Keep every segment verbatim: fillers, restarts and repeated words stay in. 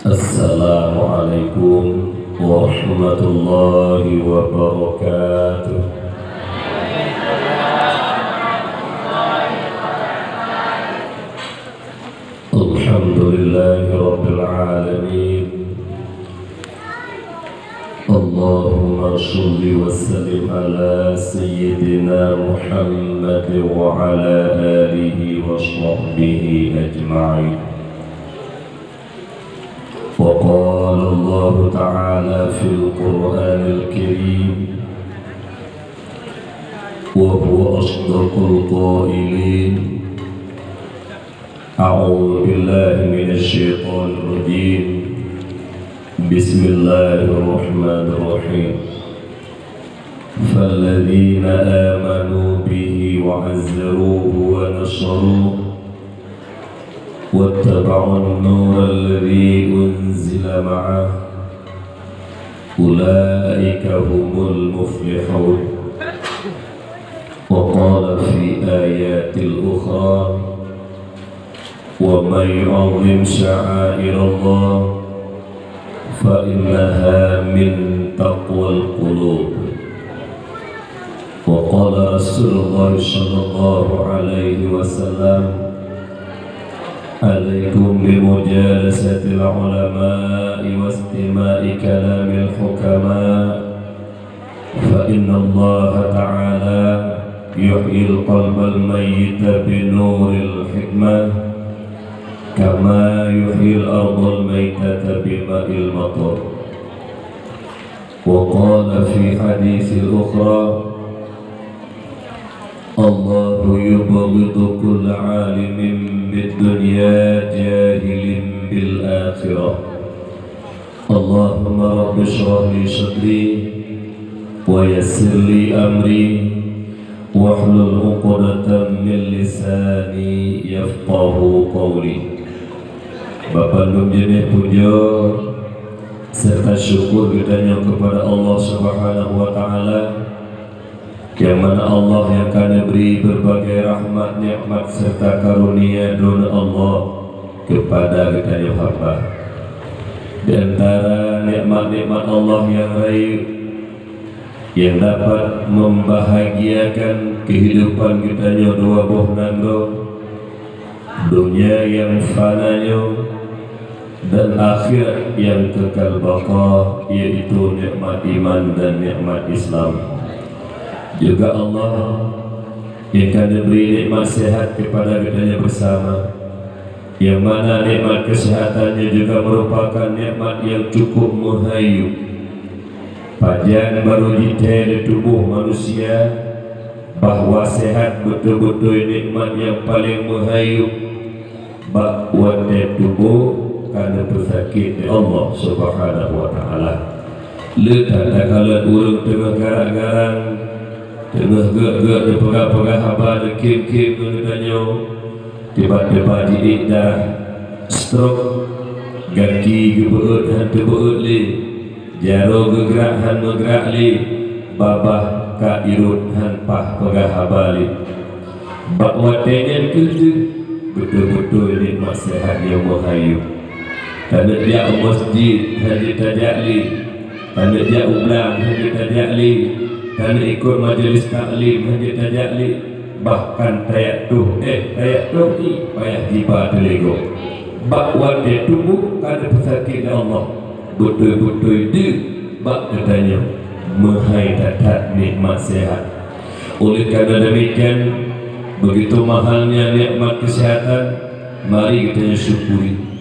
Assalamualaikum warahmatullahi wabarakatuh. Alhamdulillahi rabbil alamin. Allahumma shalli wa sallim ala sayyidina Muhammad wa ala alihi wa sahbihi ajma'in. Wa qala Allahu ta'ala fil Qur'anil Karim, wa huwa asdaqul qailin. A'udzu billahi minasy syaithanir rajim. Bismillahirrahmanirrahim. Falladzina amanu bihi wa 'azzaruhu wa nasaruhu wattaba'un nural ladzi unzila ma'ah, ulaika humul muflihun. Wa qala fi ayatil ukhra, wa man yu'azzim sya'airallah fa innaha min taqwal qulub. Wa qala Rasulullah sallallahu alaihi wasallam, alaikum bimujalasatil ulama'i wastima'i kalamil hukama, fa innallaha ta'ala yuhyil qalbal mayyita binuril hikmah, kama yuhyil ardal maitata bima'il matar. Wa qala fi haditsil ukhra, Allahu yubghidu kulla alimin bid dunya jahilin bil akhirah. Allahumma rabbi shrah li sadri wa yassir li amri wahlul 'uqdatam min lisani yafqahu qawli. Bak bandum jeuneh pujoe serta syukur geutanyoe keupada Allah Subhanahu wa Ta'ala, nyang mana Allah nyang ka neubri beurbagai rahmat, nikmat serta karunia droeneuh Allah keupada geutanyoe hamba. Di antara nikmat-nikmat Allah nyang rayeuk, nyang dapat membahagiakan keuhidupan geutanyoe dua boh nanggroe, donya nyang fana nyoe dan akhirat nyang kekal baqa, yaitu nikmat iman dan nikmat Islam. Juga Allah nyang ka neubri nikmat sehat keupada geutanyoe beusama, nyang mana nikmat keuseuhatan nyoe juga meurupakan nikmat nyang cukup meuhayue. Pajan barô jitée lé tuboh manusia bahwa sehat beutôi-beutôi nikmat nyang paleng meuhayue bak watée tuboh ka neupeusakét lé Allah Subhanahu wa Ta'ala. Le that takalon ureuëng teungoh garang-garang, teungoh geuek-geuek neupeugah-peugah haba, neukhém-khém ngon geutanyoe, tiba-tiba jiék darah, stroke, gaki geubeuet hán teubeuet lé, jaroe geugrak hán meugrak lé, babah ka irot hán paih peugah haba lé. Bak watée nyan kheueh teuh beutôi-beutôi nikmat sehat nyang meuhayue. Taneuk jak u masjid hán jeuet tajak lé, taneuk jak u blang hán jeuet tajak lé, taneuk ikot majelis taklim hán jeuet tajak lé, bahkan tajak toh éh, tajak toh ié payah jiba teuleugok. Bak watée tuboh ka neupeusakét lé Allah, beutôi-beutôi deuh bak geutanyoe meuhai that-that nikmat sehat. Oleh karena demikian, begitu mahalnya nikmat kesehatan, mari geutanyoe syukuri.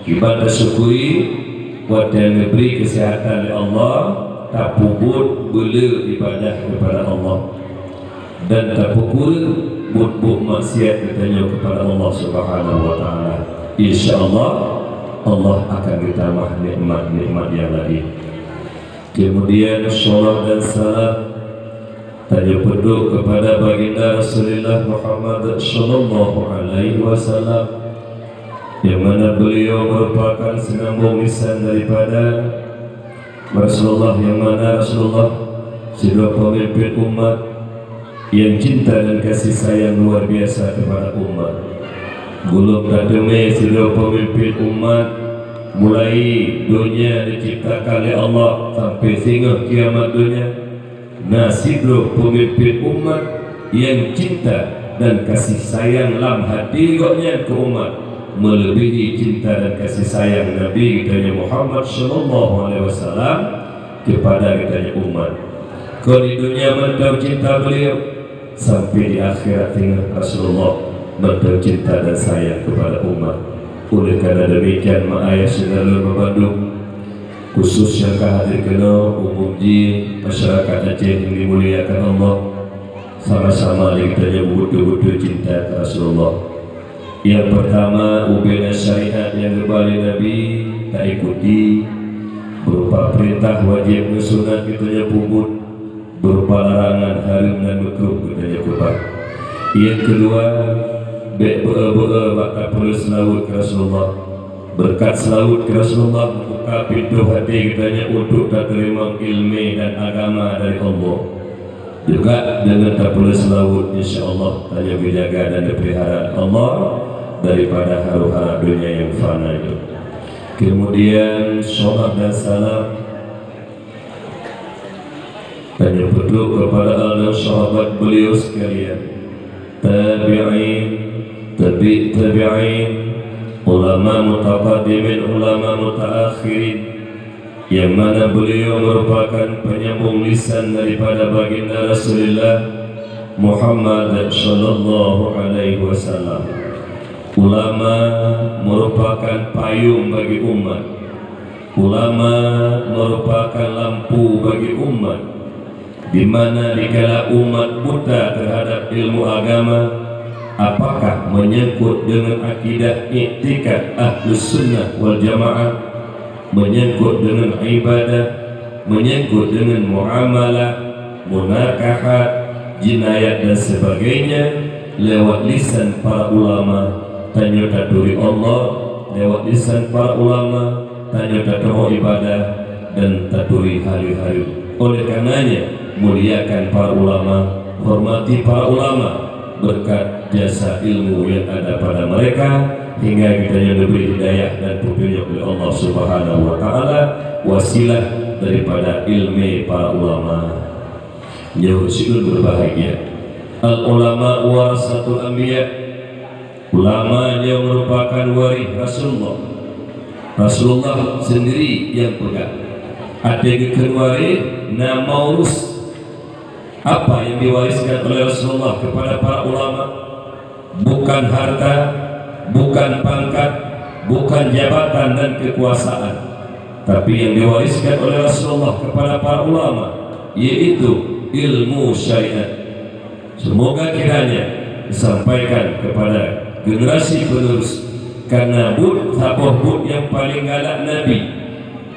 Kiban tasyukuri, watée neubri keuseuhatan lé Allah, tapeubuet beuleu ibadah keupada Allah, dan tapeukureueng buet-buet maksiat geutanyoe keupada Allah Subhanahu wa Ta'ala. Insya Allah, Allah akan geutamah nikmat-nikmat nyang laén. Kemudian, salawat dan salam tanyoe peuduek keupada Baginda Rasulullah Muhammad sallallahu alaihi wasallam, nyang mana beliau merupakan sinambong lisan daripada Rasulullah, nyang mana Rasulullah sidroe peumimpén umat nyang cinta dan kasih sayang luar biasa keupada umat. Gohlom tateumé sidroe peumimpén umat Mulai donya diciptakan lé Allah sampai singoh kiamat donya, na sidroe peumimpén umat nyang cinta dan kasih sayang lam hati gobnyan keu umat, meuleubèhi cinta dan kasih sayang Nabi geutanyoe Muhammad sallallahu alaihi wasallam keupada geutanyoe umat. Kon di donya mantong cinta beliau, sampai di akhirat singoh Rasulullah mantong cinta dan sayang keupada umat. Oleh karena demikian, mak ayah syedara lôn bandum, khusus nyang ka hadir keunoe, umum jih masyarakat Aceh nyang dimuliakan Allah, sama-sama lé geutanyoe beutôi-beutôi cinta keu Rasulullah. Nyang peurtama, ubena syariat nyang geuba lé Nabi taikuti, berupa peurintah wajéb ngon sunat geutanyoe peubuet, berupa larangan hareuem dan meukruh geutanyoe keubah. Nyang keudua, bèk beu-eu-beu-eu bak tapeuleue seulaweuet keu Rasulullah. Beureukat seulaweuet keu Rasulullah meubuka pintoe haté geutanyoe untuk tateurimong ileumèe dan agama dari Allah. Juga deungon tapeuleue seulaweuet, insya Allah, tanyoe geujaga dan geupeulihara Allah daripada huru-hara donya nyang fana nyoe. Kemudian, salawat dan salam tanyoe peutrok keupada alim sahabat beliau sekalian, tabi'in, tabi' tabi'in, ulama mutaqaddimin, ulama mutaakhirin, nyang mana beliau merupakan penyambung lisan daripada baginda Rasulullah Muhammad sallallahu alaihi wasallam. Ulama merupakan payung bagi umat. Ulama merupakan lampu bagi umat. Di mana dikala umat buta terhadap ilmu agama, apakah menyangkut dengan akidah, iktikad Ahlus Sunnah wal Jamaah, menyangkut dengan ibadah, menyangkut dengan muamalah, munakahat, jinayat dan sebagainya, lewat lisan para ulama, tanyoe taturi Allah, lewat lisan para ulama, tanyoe tateurimong ibadah dan taturi hareuem-hareuem. Oleh karenanya, muliakan para ulama, hormati para ulama, berkat jasa ilmu yang ada pada mereka, hingga geutanyoe diberi hidayah dan petunjuk oleh Allah Subhanahu wa Ta'ala, wasilah daripada ilmu para ulama. Nyoe sidroe berbahagia. Al ulama warasatul anbiya. Ulama nyoe merupakan waréh Rasulullah. Rasulullah sendiri nyang peugah, "Até geukheun waréh na maurus." Apa yang diwariskan oleh Rasulullah kepada para ulama? Bukan harta, bukan pangkat, bukan jabatan dan kekuasaan, tapi yang diwariskan oleh Rasulullah kepada para ulama, yaitu ilmu syariat. Semoga kiranya disampaikan kepada generasi penerus, karena buet, saboh buet nyang paleng galak Nabi,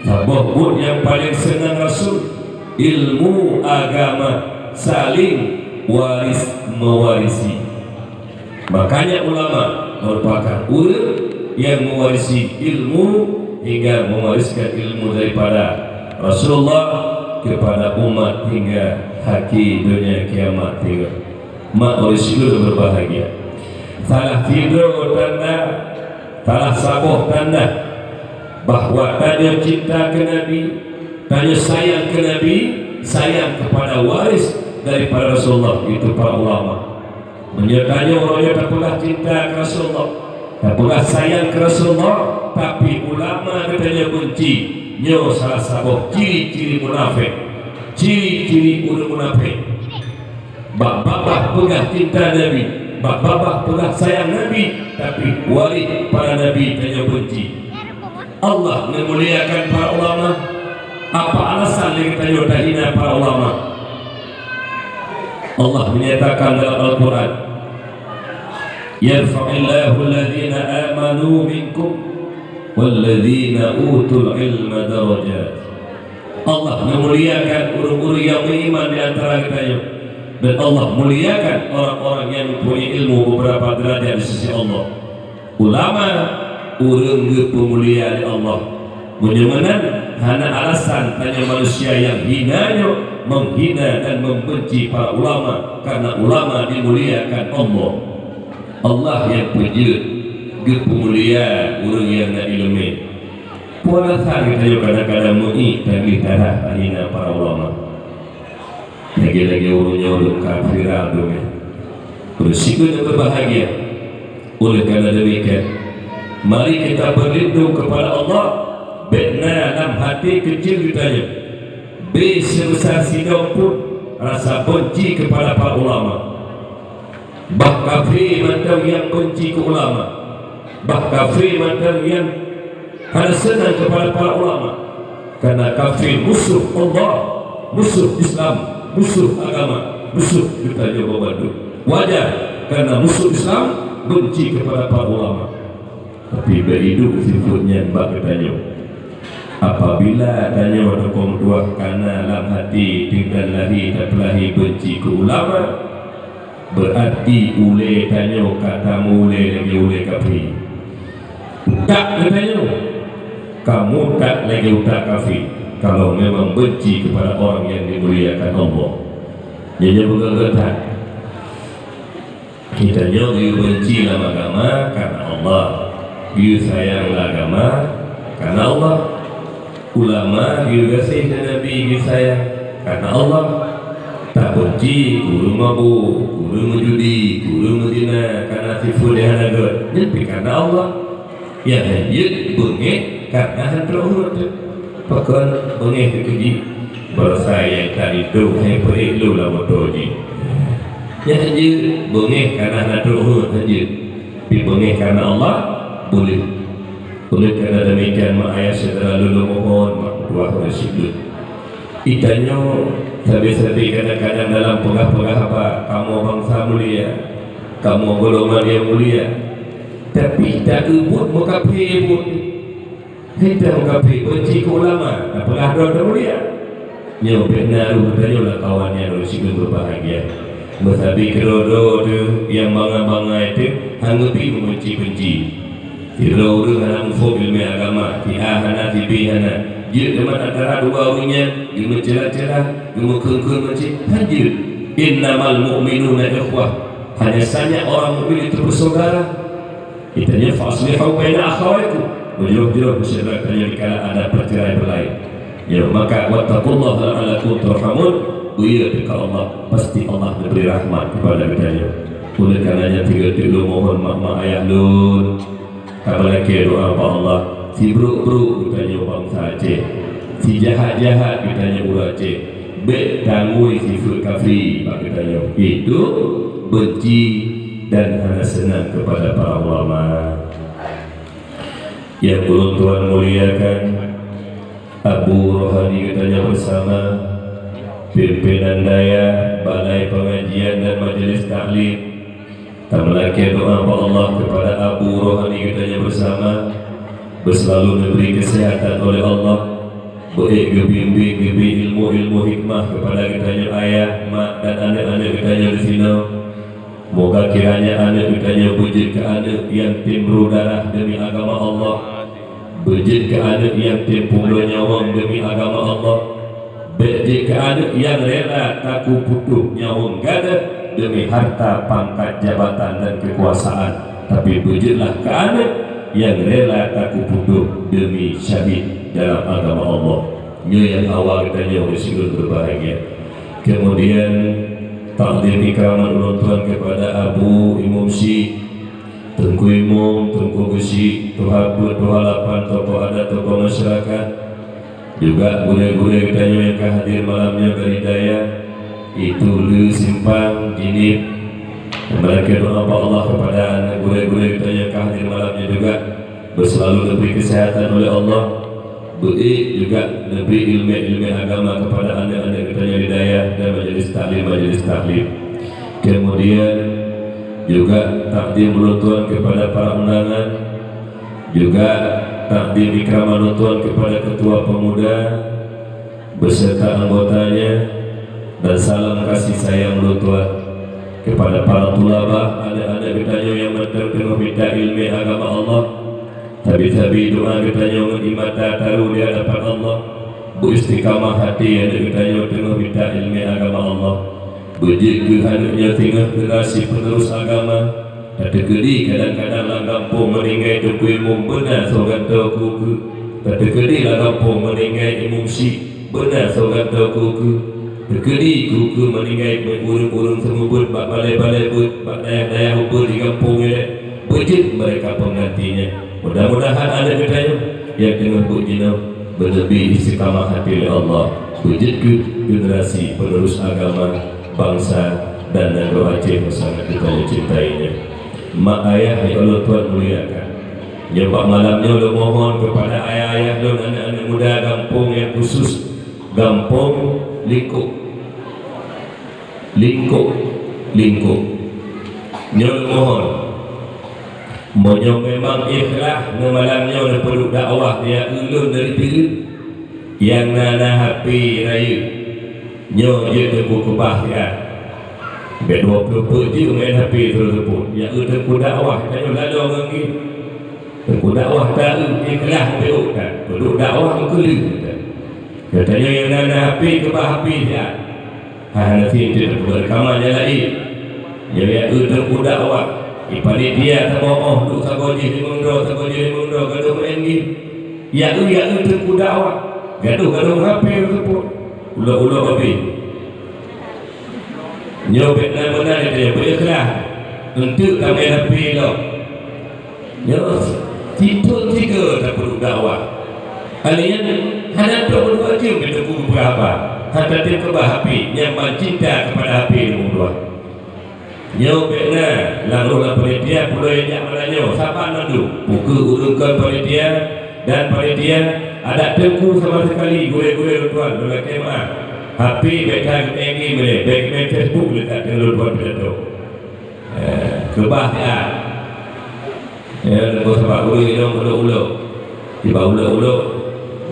saboh buet nyang paleng seunang Rasul, ilmu agama, saling waris mewarisi. Makanya ulama merupakan ureuëng nyang mewarisi ilmu hingga mewariskan ilmu daripada Rasulullah kepada umat hingga akhé donya kiamat tiba. Mak ureuëng syukur berbahagia. Salah sidroe tanda, salah saboh tanda bahwa tanyoe cinta keu Nabi, tanyoe sayang keu Nabi, sayang kepada waris daripada Rasulullah, itu para ulama. Meunyoe tanyoe uroe nyoe tapeugah cinta keu Rasulullah, tapeugah sayang keu Rasulullah, tapi ulama geutanyoe beunci, nyoe salah saboh ciri-ciri munafék. Ciri-ciri ureuëng munafék. Bak babah peugah cinta Nabi, bak babah peugah sayang Nabi, tapi waréh para nabi tanyoe beunci. Allah meumuliakan para ulama. Apa alasan lé geutanyoe tahina para ulama? Allah menyatakan dalam Al-Quran, "Yarfa'illahu alladhina amanu minkum walladhina utul ilma darajat." Allah meumuliakan ureuëng-ureuëng nyang beriman di antara geutanyoe, dan Allah muliakan orang-orang yang mempunyai ilmu beberapa derajat di sisi Allah. Ulama ureuëng geupeumulia lé Allah. Meunyoe meunan, hana alasan tanyoe manusia nyang hina nyoe menghina dan membenci para ulama, karena ulama dimuliakan Allah. Allah nyang peujeuet geupeumulia ureuëng nyang na iéleumé. Peue alasan geutanyoe kadang-kadang meuiek tagih darah tahina para ulama? Lagèe-lagèe ureueng nyoe lôn ka viral dum nyan. Beureusiku dan berbahagia. Oleh karena demikian, mari kita berlindung kepada Allah, bèk na lam até keuceue geutanyoe, bèk seubeusa sidroe pun rasa benci kepada para ulama. Bah kafé mantong nyang benci keu ulama, bah kafé mantong nyang hana seunang kepada para ulama. Karena kafé musuh Allah, musuh Islam, musuh agama, musuh geutanyoe bandum. Wajar, karena musuh Islam benci kepada para ulama. Tapi beuiduek sifeuet nyan bak geutanyoe. Apabila tanyoe tukang tuah kana lam até dan lahé tapeulahé benci keu ulama, beurati ulèe tanyoe ka tameulhèe lagèe ulèe kafé. Utak geutanyoe ka murtad lagèe utak kafé, kalau memang benci kepada orang yang dimuliakan Allah. Nyoe beugeutan. Geutanyoe geuyue benci lam agama karena Allah, geuyue sayang lam agama karena Allah. Ulama geuyue gaséh dan Nabi geuyue sayang karena Allah. Tabenci ureueng mabök, ureueng meujudi, ureueng meuzina, karena sifeuet nyang hana gèt, nyan pih karena Allah. Nyang hanjeuet beungéh karena hana trok rhot. Pakon beungéh keu jih? Baroesa nyang tadi trok hai peuék lôn lam moto jih. Nyang hanjeuet beungéh karena hana trok rhot hanjeuet. Tapi beungéh karena Allah, boleh. Oleh karena demikian, mak ayah syedara lôn mohon, mak meutuah ureueng sidroe. Geutanyoe sabe-sabe kadang-kadang dalam peugah-peugah haba, kamoe bansa mulia, kamoe golongan nyang mulia. Tapi taeu buet meukafé buet. Hai meukafé benci keu ulama, tapeugah droe teuh mulia. Nyoe bèk na rôh geutanyoe lam kawan nyang lôn sigoe berbahagia. Meusabe keudroe-droe teuh nyang bangai-bangai teuh hana geubi meubenci-benci. Sidroe ureueng hana muphom ileumèe agama, si A hana, si B hana. Jeuet teuma antara dua ureueng nyan geumeucela-cela, geumeukheun-kheun meucit, han jeuet. Innamal mu'minuna ikhwah. Hanya saja orang mukmin itu bersaudara. Geutanyoe fa aslihu baina akhawaikum. Meujroh-jroh syedara geutanyoe dikala ada perceraian beurlaku. Ya, maka wattaqullaha la'allakum turhamun. Beuié teuka Allah, pasti Allah neubri rahmat keupada geutanyoe. Oleh karenanya, tiga tilu mohon mak-mak ayah lôn, tameulakèe doa bak Allah, sibrôk-brôk geutanyoe bansa Aceh, sijahat-jahat geutanyoe ureueng Aceh, bèk tangui sifeuet kafé bak geutanyoe, yaitu benci dan hana seunang kepada para ulama. Nyang ulôn tuan muliakan, Abu Rohani geutanyoe bersama, pimpinan dayah, balai pengajian dan majelis taklim, tameulakèe doa bak Allah kepada Abu Rohani geutanyoe bersama, beuselalu neubri kesehatan oleh Allah, beuék geubimbing, geubri ilmu-ilmu hikmah kepada geutanyoe ayah, mak, dan aneuk-aneuk geutanyoe disinoe. Moga kiranya aneuk geutanyoe beujeuet keu aneuk nyang tem bru darah demi agama Allah, beujeuet keu aneuk nyang tem peubloe nyawöng demi agama Allah, bèk jeuet keu aneuk nyang rela takuputôh nyawöng gadoh demi harta, pangkat, jabatan, dan keukuasaan, tapi beujeuetlah keu aneuk nyang rela takuputôh demi syahid dalam agama Allah. Nyoe nyang hawa geutanyoe, ureueng sidroe berbahagia. Kemudian, takdim ikraman ulôn tuan kepada Abu Imum Syik, Teungku Imum, Teungku Geuchik, Tuha Peuet, Tuha Lapan, tokoh adat, tokoh masyarakat, juga gurèe-gurèe geutanyoe nyang ka hadir malam nyoe dari dayah, itu le simpang Jeunieb. Meulakèe doa bak Allah kepada aneuk gurèe-gurèe geutanyoe nyang ka hadir malam nyoe juga. Beuselalu neubri keuseuhatan oleh Allah, beuék juga neubri ileumèe-ileumèe agama kepada aneuk-aneuk geutanyoe di dayah dan majelis taklim-majelis taklim. Kemudian juga takdim ulôn tuan kepada para undangan, juga takdim ikraman ulôn tuan kepada ketua pemuda, beserta anggotanya, dan salam kasih sayang ulôn tuan kepada para tulabah, aneuk-aneuk geutanyoe nyang mantong teungoh mita ileumèe agama Allah. Sabe-sabe doa geutanyoe ngon ie mata taru di hadapan Allah. Beu istiqamah até aneuk geutanyoe teungoh mita ileumèe agama Allah. Beujeuet keu aneuk nyoe singoh generasi penerus agama. Tateukeudi kadang-kadang lam gampông meuninggai teungku imum beuna soe gantoe keu-keu. Tateukeudi lam gampông meuninggai imum syik, beuna soe gantoe keu-keu. Teukeudi keu-keu meuninggai ureuëng-ureuëng seumeubeuet bak balée-balée beuet, bak dayah-dayah ubeut di gampông ilée, beujeuet meureka peunggantinya. Mudah-mudahan aneuëk geutanyoe nyang teungoh beuet jinoe beuneubi istiqamah até lé Allah, beujeuet keu generasi penerus agama, bansa, dan nanggroe Aceh nyang sangat geutanyoe cintai nyoe. Mak ayah nyang ulôn tuan muliakan, nyoe bak malam nyoe lôn mohon keupada ayah-ayah lôn, aneuëk-aneuëk muda gampông nyang khusus, gampông Lingkok. Lingkok, Lingkok. Nyoe lôn mohon, meunyoe memang ikhlas neumalam nyoe neupeuduek dakwah nyang ulôn dari pirit, nyang na, na H P rayeuk, nyoe jeuet teungku keubah siat. Bèk dua ploh peuet jeuet main H P terus teupot. Nyang eu teungku dakwah, tanyoe laloe ngon geuh. Teungku dakwah ta eu, ikhlas beutôi that. Peuduek dakwah meukeuleuh that. Geutanyoe nyang na, na H P keubah H P siat. Hana sien teupeugah rekaman nyang laén. Nyoe nyang eu teungku dakwah. Di panitia saboh óh duek sagoe jih limong droe, sagoe jih limong droe, gadoh main game. Nyang eu, nyang eu teungku dakwah. Gadoh-gadoh H P teupot. Ulok-ulok habéh. Nyoe bèk na meunan, beuikhlas. Eunteuk tamè H P lom. Nyoe sithôn sigoe tapeuduek dakwah. Kalian hana trok meutuah jeuem keu teungku geupeugah haba. Hana tem keubah H P, nyan ban cinta keupada H P lôn dua. Nyoe bèk na lam roh lam panitia, pulo nyang jak malam nyoe, saban mandum. Peu kheueh ureuëng kon panitia dan panitia, adak teungku sama sekali, gurèe-gurèe lôn tuan, lôn lakèe meu'ah. H P bèk that geumain game lé, bèk main Facebook lé that deungon lôn tuan pidato. Eh, keubah siat. Ya, nunggu sabab ureuëng inong ulok-ulok. Tiba ulok-ulok,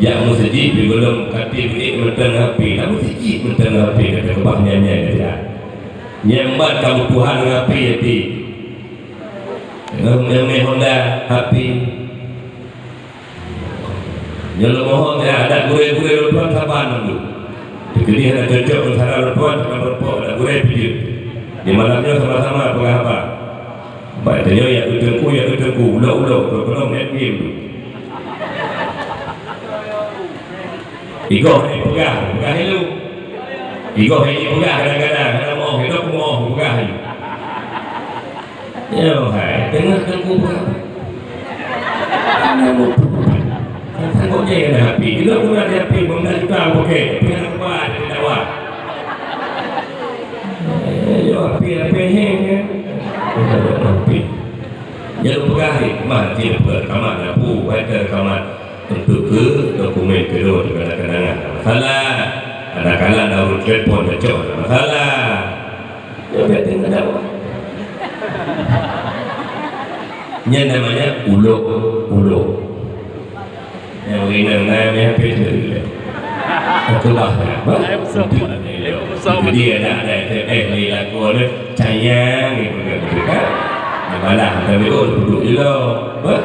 jak meuseujid, di gohlom katé beuék mantong H P. Lam meuseujid mantong H P, kata keubah nyan-nyan kata. Nyan ban kamu Tuhan ngon H P, H P. Ngon, ngon mé Honda, H P. Nyoe lôn mohon, ya, adak gurèe-gurèe lôn tuan saban mandum. Teukeudi hana cocok ngon sara lôn tuan, teuma meureumpok adak gurèe pih jeuet. Di malam nyoe sama-sama peugah haba. Bak tanyoe, ya, eu teungku, ya, eu teungku, ulok-ulok, keu keunoe main game tu. Igoh ni peugah, peugah ilong. Igoh ni peugah kadang-kadang, kadang moh, kadang moh, peugah ilong. Ya, hai, teungoh teungku peugah. Hana muphom. Sanggob jai keu H P. Ilong guna di H P, lima belas juta pakai, tapi hana kuat di dakwah. Eh, yo, H P, H P, heng, ya. H P. Nyan lôn peugah ni, mah, cit peugah rekaman, na peue, wai teu rekaman. Untuk keu dokumen keudroe, keu kenang-kenangan. Masalah, kadang-kadang na ureuëng telepon, tacok, masalah. Ya, bèk teuingat dakwah. Nyan namanya ulok-ulok. Nyang ringan na meuhapé sendiri lé. Aku bah, bah. Jadi ada, ada S M S ni lagu ni, sayang ni, bukan, bukan. Malah, tapi oh, duduk je lah. Bah.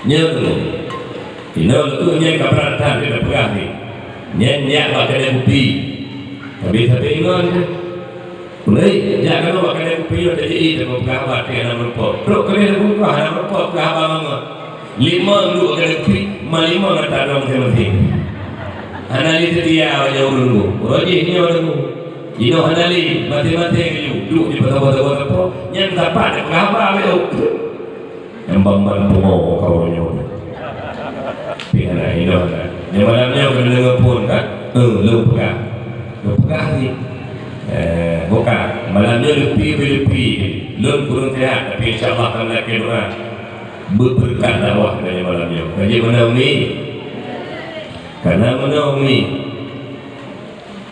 Nyoe tu. Inoe tu nyang ka peurantah dia peugah ni. Nyang nyak bak kedai kupi. Tapi, tapi ingat je. Ulai, jak keunoe bak keude kupi nyoe tajak, i, teuma peugah haba, tapi hana meurumpok. Trok keude kupi hana meurumpok, peugah haba mangat. Limong duek keude kupi, ma limong ata droe maséng-maséng. Hana lé seutia, uroe nyoe ureueng nyoe. Uroe jih nyoe ureueng nyoe. Jinoe hana lé, maséng-maséng laju. Duek di saboh-saboh teumpat, nyan sapat peugah haba, beutôi. Nyang ban-ban pungo ka uroe nyoe. Pih hana, inoe hana. Nyang malam nyoe keuneuk deungoe phon kan? Eh, lôn peugah. Lôn peugah ni. Eh, bukan. Malam nyoe leupie, leupie. Lôn kureueng sihat, tapi insya Allah akan lakèe doa. Beubeureukat dakwah dari malam nyoe. Kan jeuet meunan, Umi? Kana meunan, Umi?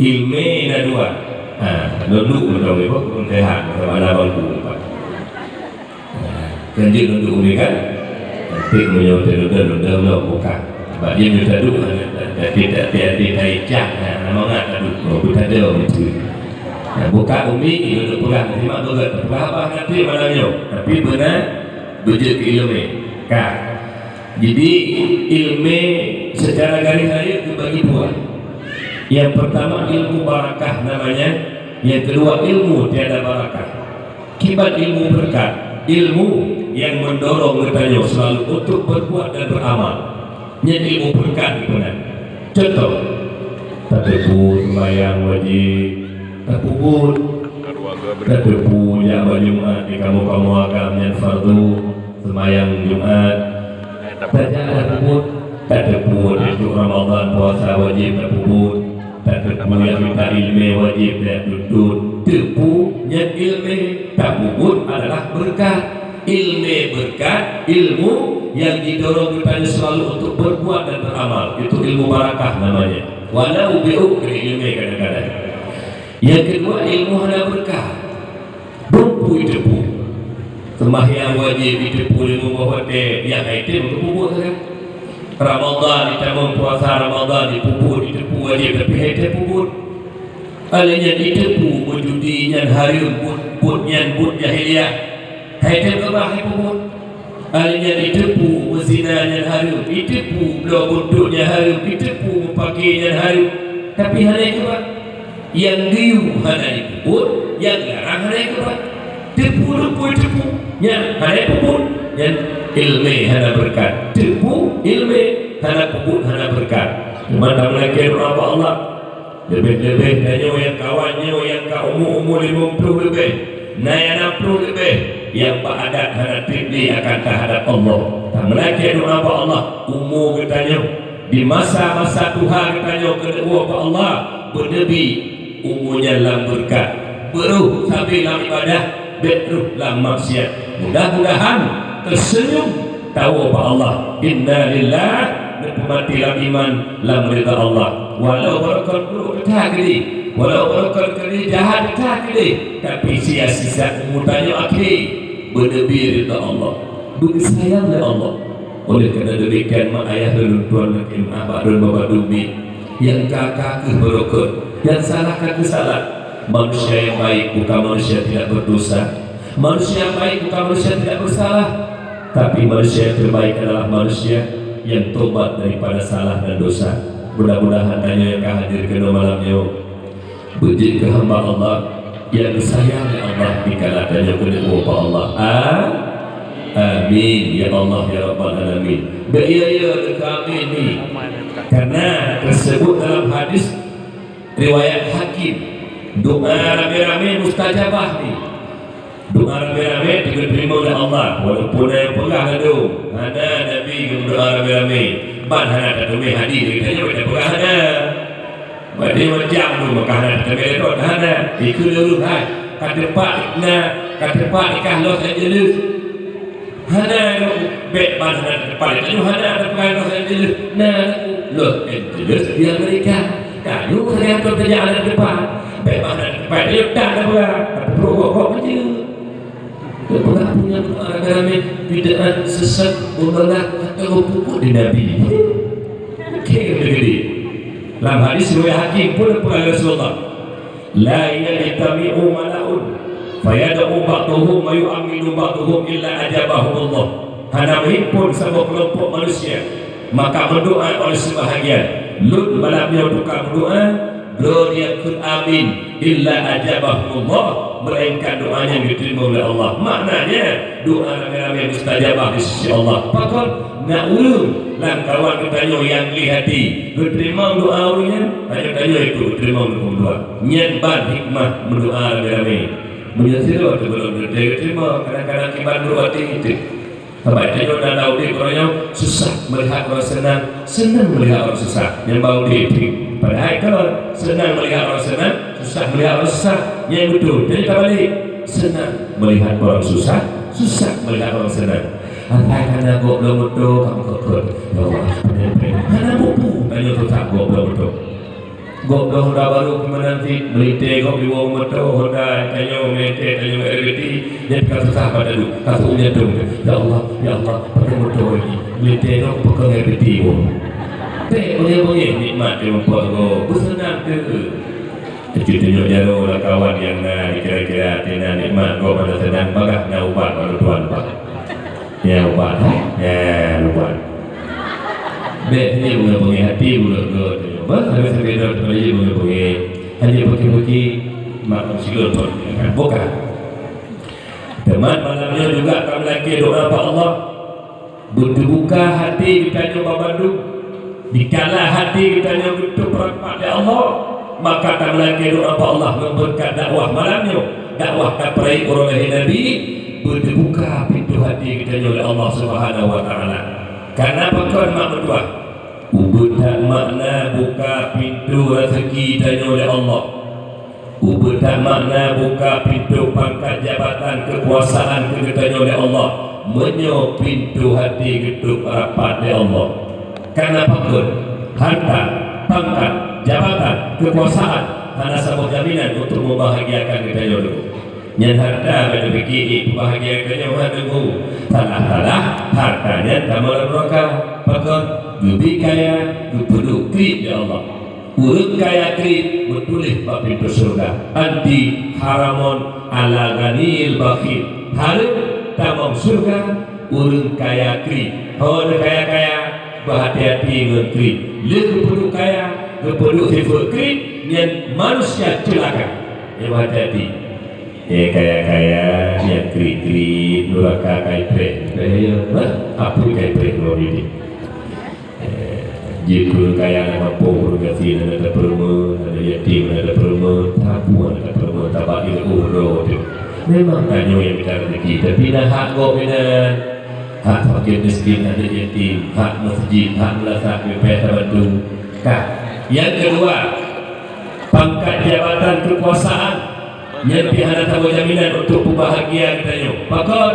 Ileumèe na dua. Ha, lôn duek mantong, iboh pun sehat, masa bala bangku empat. Ha, kan jeuet lôn duek ni kan? Tapi meunyoe teu lôn, lôn, lôn, lôn buka. Sebab jih meunyoe taduek, tapi, tapi, tapi, tapi, cah, ha, na mangat taduek. Oh, buta dia, beutôi. Ha, buka umi, lôn peugah, simak beugöt. Peugah haba nanti malam nyoe. Tapi beuna beujeuet keu ileumèe. Ka. Jadi, ileumèe secara garis rayeuk teubagi dua. Yang pertama, ilmu barakah namanya. Yang kedua, ilmu tiada barakah. Kiban ilmu beureukat, ilmu nyang meudorong geutanyoe seulalu untuk berbuat dan beramal. Nyan ilmu beureukat geupeugah. Contoh, tateupeue seumayang wajéb, tapeubuet. Tateupeue jak bak Jumat di kamoe-kamoe agam nyan fardu, seumayang Jumat. Tajak tapeubuet. Tateupeue di Ramadan puasa wajéb tapeubuet. Tateupeue nyang mita ileumèe wajéb tajak tuntut. Teupeue nyan ileumèe, tapeubuet adalah beureukat. Ileumèe beureukat, ilmu nyang jidorong geutanyoe seulalu untuk berbuat dan beramal. Itu ilmu barakah namanya. Walau beuh keu ileumèe kadang-kadang. Nyang keudua, ilmu hana beureukat. Dum peue jiteupeue. Seumahyang wajéb jiteupeue limong boh watèe, nyang hai tem geupeubuet sagai. Ramadan jitamong puasa Ramadan jipeubuet, jiteupeue wajéb tapi hai tem peubuet. Alèh nyan jiteupeue meujudi nyan hareuem, buet, buet nyan buet jahiliyah. Hai tem keubah jipeubuet. Alèh nyan jiteupeue meuzina nyan hareuem, jiteupeue bloe buntôt nyan hareuem, jiteupeue meupaké nyan hareuem. Tapi hana keubah. Nyang geuyue hana jipeubuet, nyang larang hana jikeubah. Teupeue rupa teupeue, nyan hana jipeubuet, nyan ileumèe hana beureukat. Teupeue ileumèe hana peubuet hana beureukat. Teuma tameulakèe doa bak Allah. Leubeh-leubeh tanyoe nyang kawan nyoe nyang ka umu-umu limong ploh leubeh, na nyang nam ploh leubeh, nyang bak adat hana trép lé akan tahadap Allah. Tameulakèe doa bak Allah, umu geutanyoe Di masa-masa tuha geutanyoe keuneuk woe bak Allah, beuneubi umu nyan lam beureukat, beuroh sabe lam ibadah, bèk roh lam maksiat. Mudah-mudahan teuseunyum tawoe bak Allah. Inna lillah, neupeumati lam iman, lam ridha Allah. Walau barokon buruk teuka keudeh, walau barokon keudeh jahat teuka keudeh, tapi sia sisa umu tanyoe akhé beuneubi ridha Allah, beusayang lé Allah. Oleh karena demikian, mak ayah lôn tuan lagèe meu'ah bak lôn babah dumi, nyang ka ka keuh beurokon, nyang salah ka keuh salah. Manusia yang baik bukan manusia tidak berdosa. Manusia yang baik bukan manusia tidak bersalah. Tapi manusia yang terbaik adalah manusia yang tobat daripada salah dan dosa. Mudah-mudahan tanyoe nyang ka hadir keunoe malam nyoe beujeuet keu hamba Allah nyang geusayang lé Allah dikala tanyoe keuneuk woe bak Allah. A-, amin ya Allah ya Rabbal Alamin. Bèk ya, ya, amin ni. Karena tersebut dalam hadis riwayat Hakim, doa ramé-ramé mustajabah ni. Doa ramé-ramé geuteurimong lé Allah, walaupun na nyang peugah ladôm, hana Nabi geumeudoa ramé-ramé. Ban hana tateumé hadis, geutanyoe bèk tapeugah hana. Macam-macam tu, maka hana tateumé lé droe, hana. Ikeu lé ureueng hai, ka teupat na, ka teupat nikah Los Angeles. Hana, bèk ban hana teupat. Tanyoe hana teupat Los Angeles. Na, Los Angeles di Amerika. Tanyoe hana teupat, hana teupat. Bèk ban hana teupat. Tanyoe tak ada peugah. Tapi gok-gok macam. Peugah punya ramai-ramai bid'ah sesat, membelah atau pupuk di Nabi. Oke, udah gede. Lam hadis riwayat Hakim pun peugah Rasulullah. La yajtami'u mala'un fayad'u ba'duhum wa yu'ammidu ba'duhum illa ajabahumullah. Hana meuhimpon saboh keulompok manusia, maka meudoa oleh seubahagian. Lôn malam nyoe tukang meudoa, droe nyang kheun amin, illa ajabahumullah, melainkan doa nyan geuteurimong lé Allah. Maknanya, doa ramé-ramé mustajabah di sisi Allah. Pakon? Na ureueng lam kawan geutanyoe nyang lé hati, geuteurimong doa ureueng nyan, tanyoe-tanyoe ikôt geuteurimong lé ureueng dua. Nyan ban hikmah meudoa ramé-ramé. Meunyoe sidroe teuh gohlom teuntèe geuteurimong, kadang-kadang kiban brôk até teuh. Sabab tanyoe na lam udép uroe nyoe susah meulihat ureueng seunang, seunang meulihat ureueng susah. Nyan ban udép teuh. Padahai kon, seunang meulihat ureueng seunang, susah meulihat ureueng susah. Nyan beutôi. Jadi tabalek, seunang meulihat ureueng susah, susah meulihat ureueng seunang. Asai hana gob bloe moto, kamoe keukot. Ya Allah, hana peue-peue, tanyoe susah gob bloe moto. Gob bloe Honda barô keumandan cit, meulintèe gob iwoe moto Honda, tanyoe meulintèe, tanyoe R B T, nyan ka susah bak tanyoe, ka seuôt jantông. Ya Allah, ya Allah, pakai moto lagi. Meulintèe gob, pakai R B T iwoe. Bèk beungèh-beungèh nikmat nyang meupat gob, beuseunang teuh. Cucu tunjuk jaroe lam kawan nyang na dikira-kira até na nikmat gob hana seunang, bagaih na ubat bak lôn tuan, Pak. Ya, ubat, eh? Ya, ubat. Bèk hana beungèh-beungèh até buleue gob. Bah, hana sabé droe teupeulaju beungèh-beungèh. Hana peuki-peuki, mak sigoe pun. Bukan. Teuma malam nyoe juga kamoe lakée doa bak Allah. Beuteubuka hati geutanyoe banmandum. Dikala hati geutanyoe geutôb rapat lé Allah, maka kamoe lakée doa bak Allah ngon beureukat dakwah malam nyoe, dakwah tapeurayek uroe lahé Nabi, beuteubuka pintoe hati geutanyoe lé Allah Subhanahu wa Taala. Kareuna pakon mak meutuah? Ubeuet that makna buka pintoe raseuki tanyoe lé Allah. Ubeuet that makna buka pintoe pangkat jabatan keukuasaan keu geutanyoe lé Allah, meunyoe pintoe hati geutôb rapat lé Allah. Kareuna pakon? Harta, pangkat, jabatan, keukuasaan hana saboh jaminan untuk meubahagiakan geutanyoe lé Allah. Nyan harta bak neupiké, eh, peubahagia geutanyoe hana geutanyoe. Salah-salah harta nyan tamong lam nuraka. Pakon? Geubri kaya, geupeuduek kriet lé Allah. Ureuëng kaya kriet meutuléh bak pintoe syeuruga, "Anti haramun ala ghaniyil bakhil." Hareuem tamong syeuruga ureuëng kaya kriet. Ho neukaya-kaya, beuhati-hati ngon kriet. Lé geupeuduek kaya, geupeuduek sifeuet kriet, nyan manusia ceulaka. Nyan beuhati-hati. Eh, kaya-kaya nyang kriet-kriet, nuraka ka ipreh. Ipreh, ya. Hah? Apui ka ipreh ngon ini. Eh, jeuet keu kaya lam gampông, ureuëng gasien hana tapeurumoh, aneuk yatim hana tapeurumoh, tabu hana tapeurumoh, tabak ilée uroe teuh. Memang tanyoe nyang mita raseuki, tapi na hak gob inan. Hak fakir miskin, aneuk yatim, hak meuseujid, hak meulasah, payah tabantu. Ka. Nyang keudua, pangkat jabatan keukuasaan nyan pih hana saboh jaminan untuk peubahagia geutanyoe. Pakon?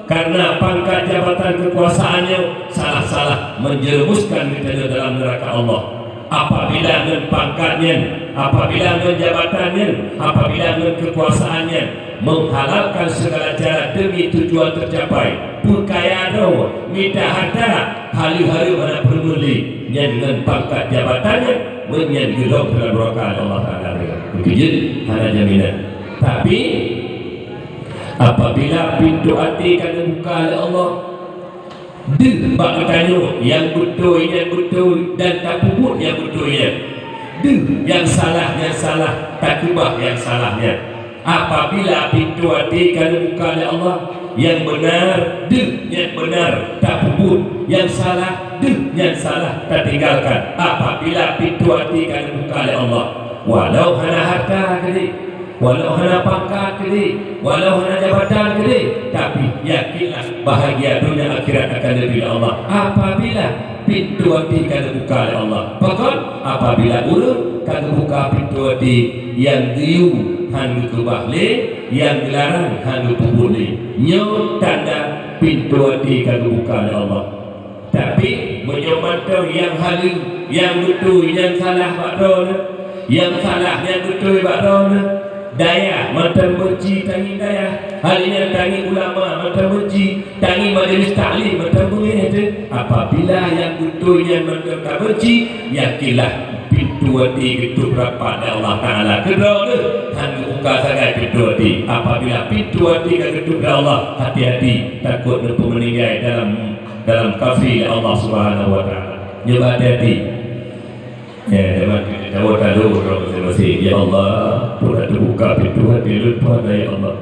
Kareuna pangkat jabatan keukuasaan nyoe salah-salah menjerumuskan geutanyoe dalam neuraka Allah. Apabila ngon pangkat nyan, apabila ngon jabatan nyan, apabila ngon keukuasaan nyan menghalalkan segala cara demi tujuan tercapai, peukaya droe, mita harta, hareuem-hareuem hana peurumoh lé, nyan ngon pangkat jabatan nyan, meunyan geudong dalam nuraka Allah Taala. Meukeujeuet hana jaminan. Tapi, apabila pintoe até ka geubuka lé Allah, deuh bak geutanyoe nyang beutôi nyan beutôi dan tapeubuet nyang beutôi nyan. Deuh nyang salah nyan salah, takeubah nyang salah nyan. Apabila pintoe até ka geubuka lé Allah, nyang beunar, deuh nyan beunar, tapeubuet, nyang salah, deuh nyan salah, tatinggalkan. Apabila pintoe até ka geubuka lé Allah, walau hana harta keudeh, walau hana pangkat keudeh, walau hana jabatan keudeh, tapi yakinlah bahagia donya akhirat akan neubri lé Allah apabila pintoe até ka geubuka lé Allah. Pakon? Apabila ureuëng ka geubuka pintoe até, nyang geuyue han geukeubah lé, nyang geularang han geupeubuet lé. Nyoe tanda pintoe até ka geubuka lé Allah. Tapi, meunyoe mantong nyang haleue, nyang beutôi, nyang salah bak droeneuh, nyang salah, nyang beutôi bak droeneuh, dayah mantong beunci tangieng dayah, hal nyan tangieng ulama mantong beunci, tangieng majlis taklim mantong beungéh teuh. Apabila nyang beutôi nyan mantong tabeunci, yakinlah pintoe até geutôb rapat lé Allah Taala keu droeneuh, han geubuka sagai pintoe até. Apabila pintoe até ka geutôb lé Allah, hati-hati, takot neupeumeuninggai dalam dalam kafé lé Allah Subhanahu wa Taala. Nyoe hati-hati. Ya, teman kita tahu tadu orang masing-masing. Ya Allah, pun dah terbuka pintu hati lôn, Tuhan, ya Allah.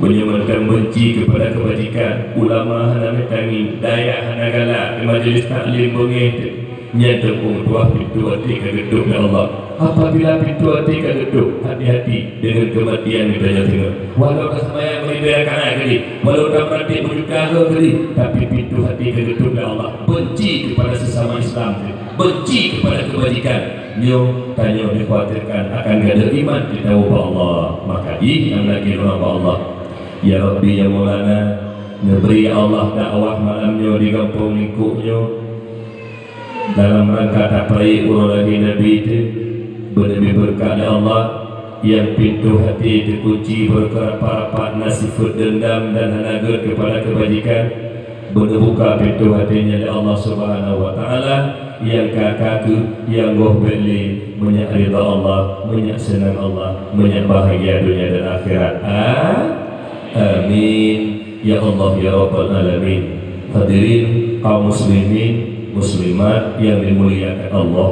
Meunyoe mantong beunci keupada keubajikan, ulama hana meutangi, dayah hana galak, di majlis taklim beungéh teuh. Nyan teungku tuah pintu até ka geutôb lé Allah. Apabila pintu até ka geutôb, hati-hati deungon keumatian di donya singoh. Walau ka seumayang meuribèe rakaat keudeh, walau ka meuratéb meujuta goe keudeh, tapi pintu até ka geutôb lé Allah. Beunci keupada sesama Islam, beunci keupada keubajikan. Nyoe tanyoe dikhawatirkan akan gadôh iman kita ubak Allah. Maka jih nyang lagèe doa bak Allah. Ya Rabbi, ya Maulana, neubri ya Allah dakwah malam nyoe di gampông lingkôk nyoe. Dalam rangka tapeurayek uroe lahé Nabi teuh, beuneubri beureukat lé Allah, nyang pintoe até teukunci beureukat rapat-rapat na sifeuet deundam dan hana gèt keupada keubajikan, beuneubuka pintoe até nyan lé Allah Subhanahu wa Taala, nyang ka-ka kheueh nyang goh bèk lé, meunyak ridha Allah, meunyak seunang Allah, meunyak bahagia donya dan akhirat. A-, amin. Ya Allah, ya Rabbal Alamin. Hadirin kaum muslimin, muslimat yang dimuliakan Allah.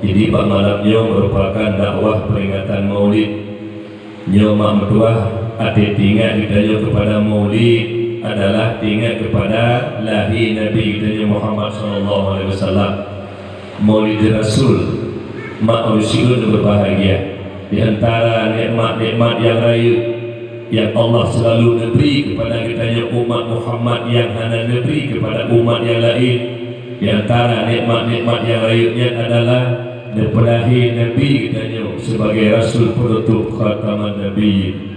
Jadi, bak malam nyoe merupakan dakwah peringatan Maulid. Nyoe mak meutuah, Até teuingat geutanyoe keupada Maulid adalah teuingat keupada lahé Nabi geutanyoe Muhammad sallallahu alaihi wasallam. Maulid Rasul, mak ureuëng siôn berbahagia. Di antara nikmat-nikmat nyang rayeuk nyang Allah selalu neubri keupada geutanyoe umat Muhammad nyang hana neubri keupada umat nyang laén, di antara nikmat-nikmat nyang rayeuk nyan adalah neupeulahé Nabi geutanyoe sebagai Rasul Peunutôp Khataman Nabiyyin.